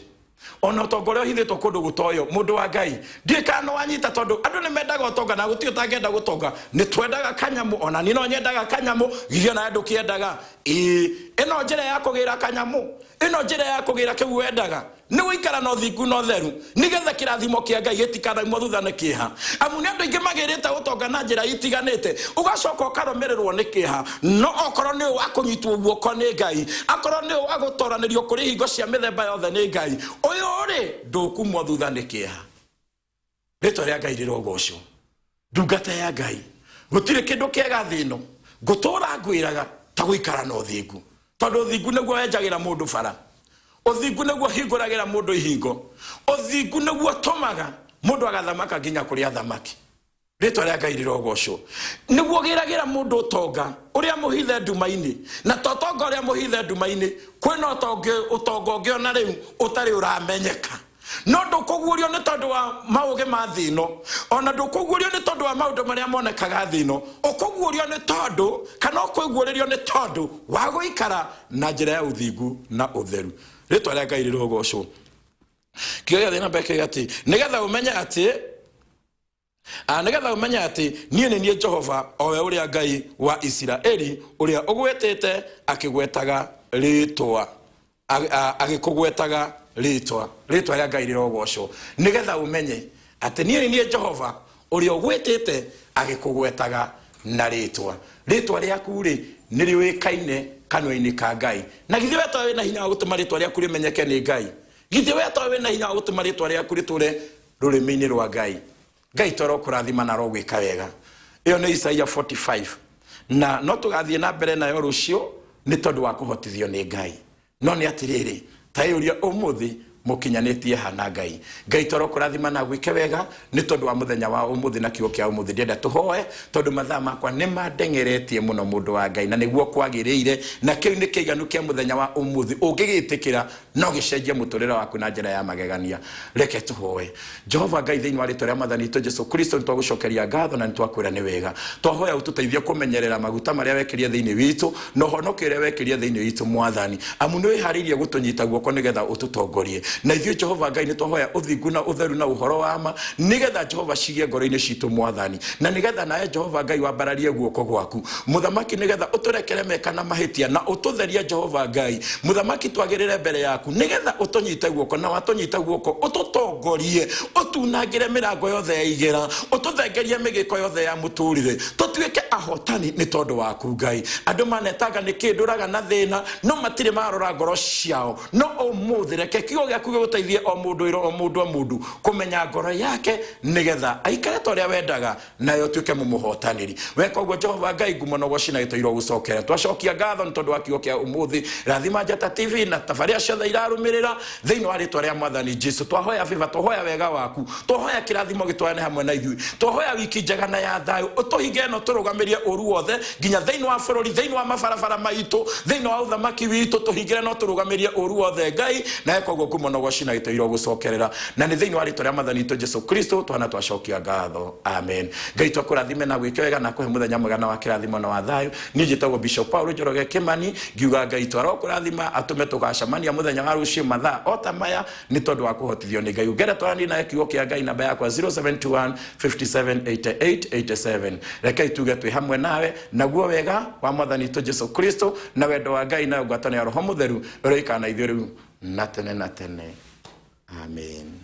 Ona ũtonga ũrĩa ũhithĩtwo kũndũ gũtoyo, mũndũ wa Ngai, ndiũĩ kana nĩ wanyita, tondũ andũ nĩ mendaga ũtonga na gũtirĩ ũtangĩenda gũtonga. Nĩ twendaga kanyamũ, ona niĩ no nyendaga kanyamũ. Githĩ onawe ndũkĩendaga? Ĩĩ, ĩno njĩra ya kũgĩra kanyamũ, ĩno njĩra ya kũgĩra kĩu wendaga, nĩ gũikara na ũthingu na ũtheru, nĩgetha kĩrathimo kĩa Ngai gĩtikanaumwo thutha nĩ kĩeha. Amu nĩ andũ aingĩ magĩrĩte ũtonga na njĩra itiganĩte, ũgacoka ũkarũmĩrĩrwo nĩ kĩeha. No okorwo nĩ ũũ wa kũnyitwo guoko nĩ Ngai, akorwo nĩ ũũ wa gũtoranĩrio kũrĩ hingo cia mĩthemba yothe nĩ Ngai, ũyũ rĩ, ndũkumwo thutha nĩ kĩeha. Rĩtwa rĩa Ngai rĩrogocwo. Ndungata ya Ngai, gũtirĩ kĩndũ kĩega thĩ ĩno ngũtũra ngwĩraga ta gũikara na ũthingu, tondũ ũthingu nĩguo wenjagĩra mũndũ bara, ũthingu nĩguo hingũragĩra mũndũ ihingo, ũthingu nĩguo tũmaga mũndũ agathamaka nginya kũrĩ athamaki. Rĩtwa rĩa Ngai rĩrogocwo. Nĩguo gĩragĩra mũndũ ũtonga ũrĩa mũhithe nduma-inĩ. Na to ũtonga ũrĩa mũhithe nduma-inĩ, kwĩna ũtonga ũngĩ ona rĩu ũtarĩ ũramenyeka, no ndũkũguũrio nĩ tondũ wa maũgĩ ma thĩ ĩno, ona ndũkũguũrio nĩ tondũ wa maũndũ marĩa monekaga thĩ ĩno. Ũkũguũrio nĩ tondũ, kana ũkwĩguũrĩrio nĩ tondũ wa gũikara na njĩra ya ũthingu na ũtheru. Rĩtwa rĩa Ngai rĩrogocwo. Kĩo gĩathiĩ na mbere kĩoiga atĩ nĩgetha ũmenye atĩ niĩ nĩ niĩ Jehova, o we ũrĩa Ngai wa Isiraeli, ũrĩa ũgwĩtĩte akĩgwetaga rĩĩtwa, agĩkũgwetaga rĩĩtwa. Rĩĩtwa rĩa Ngai rĩrogocwo. Nĩgetha ũmenye atĩ niĩ nĩ niĩ Jehova, ũrĩa ũgwĩtĩte agĩkũgwetaga na rĩĩtwa. Rĩĩtwa rĩaku rĩ, nĩ rĩũĩkaine kanua-inĩ ka Ngai. Na githĩ we to wĩna hinya wa gũtũma rĩĩtwa rĩaku rĩmenyeke nĩ Ngai? Githĩ we to wĩna hinya wa gũtũma rĩĩtwa rĩaku rĩtũre rũrĩmĩ-inĩ rwa Ngai? Ngai to arokũrathima na arogwĩka wega. Ĩyo nĩ Isaia 45, na no tũgathiĩ na mbere nayo rũciũ nĩ tondũ wa kũhotithio nĩ Ngai. No nĩ atĩrĩrĩ, ta ĩyũria ũmũthĩ, mũkinyanĩtie ha na Ngai? Ngai to arokũrathima na agwĩke wega nĩ tondũ wa mũthenya wa ũmũthĩ na kiugo kĩa ũmũthĩ. Ndĩrenda tũhoe, tondũ mathaa makwa nĩ mandengeretie mũno, mũndũ wa Ngai, na nĩguo kwagĩrĩire, na kĩu nĩ kĩiganu kĩa mũthenya wa ũmũthĩ. Ũngĩgĩtĩkĩra, no gĩcenjie mũtũrĩre waku na njĩra ya magegania. Reke tũhoe. Jehova Ngai, thĩinĩ wa rĩtwa rĩa Mwathani witũ Jesu Kristo, nĩ twagũcokeria ngatho na nĩ twakwĩra nĩ wega. Twahoya ũtũteithie kũmenyerera maguta marĩa wekĩrie thĩinĩ witũ na ũhonokio ũrĩa wekĩrie thĩinĩ witũ, Mwathani, amu nĩ wĩharĩirie gũtũnyita guoko nĩgetha ũtũtongorie. Na ithuĩ, Jehova Ngai, nĩ twahoya ũthingu na ũtheru na ũhoro wa ma, nĩgetha Jehova cigĩe ngoro-inĩ citũ, Mwathani, na nĩgetha nawe, Jehova Ngai, wambararie guoko gwaku, Mũthamaki, nĩgetha ũtũrekere meka na mahĩtia na ũtũtherie. Jehova Ngai Mũthamaki, twagĩrĩre mbere yaku nĩgetha ũtũnyite guoko, na watũnyita guoko ũtũtongorie, ũtunangĩre mĩrango yothe ya igera, ũtũthengerie mĩgĩko yothe ya mũtũrĩre, tũtuĩke ahotani nĩ tondũ waku. Ngai, andũ manetanga nĩ kĩndũraga na thĩna, no matirĩ marora ngoro ciao. No ũmũthĩ reke kiugo gĩaku gĩgũteithie o mũndũ ĩro o mũndũ o mũndũ kũmenya ngoro yake, nĩgetha aikare ta ũrĩa wendaga, nayo ũtuĩke mũmũhotanĩri. Weka ũguo, Jehova Ngai, ngumo na ũgoci na gĩtũirwo gũcokera. Twacokia ngatho nĩ tondũ wa kiugo kĩa ũmũthĩ. Rathima Njata TV na tabarĩra ciothe irarũmĩrĩra thĩinĩ wa rĩtwa rĩa Mwathani Jesu. Twahoya favor, twahoya wega waku, twahoya kĩrathimo gĩtwarane hamwe na ithuĩ, twahoya wiki njega na ya thayũ. Ũtũhinge ĩno, tũrũgamĩrie ũru wothe nginya thĩinĩ wa bũrũri, thĩinĩ wa mabarabara maitũ, thĩinĩ wa ũthamaki witũ. Tũhingĩre no tũrũgamĩrie ũru wothe, Ngai, na weka ũguo, ngumo kĩrathimo na ũgoci na gĩtũire gũcokerera, na nĩ thĩinĩ wa rĩtwa rĩa Mwathani witũ Jesu Kristo twana twacokia ngatho, amen. Ngai twakũrathime na gwĩke wega na kũhe mũthenya mwega na wa kĩrathimo na wa thayũ. Niĩ njĩtagwo Bishop Paul Njoroge Kĩmani, ngiuga Ngai twarokũrathima, atũme tũgacemania mũthenya wa rũciũ mathaa o ta maya, nĩ tondũ wa kũhotithio nĩ Ngai. Ũngĩenda twaranĩrie nawe kiugo kĩa Ngai, namba yakwa 0721 57 88 87. Rekei tuge twĩ hamwe nawe, naguo wega wa Mwathani witũ Jesu Kristo na wendo wa Ngai nayo ngwatanĩro ya Roho Mũtheru ũroikara na ithuĩ rĩu na tene na tene, amen.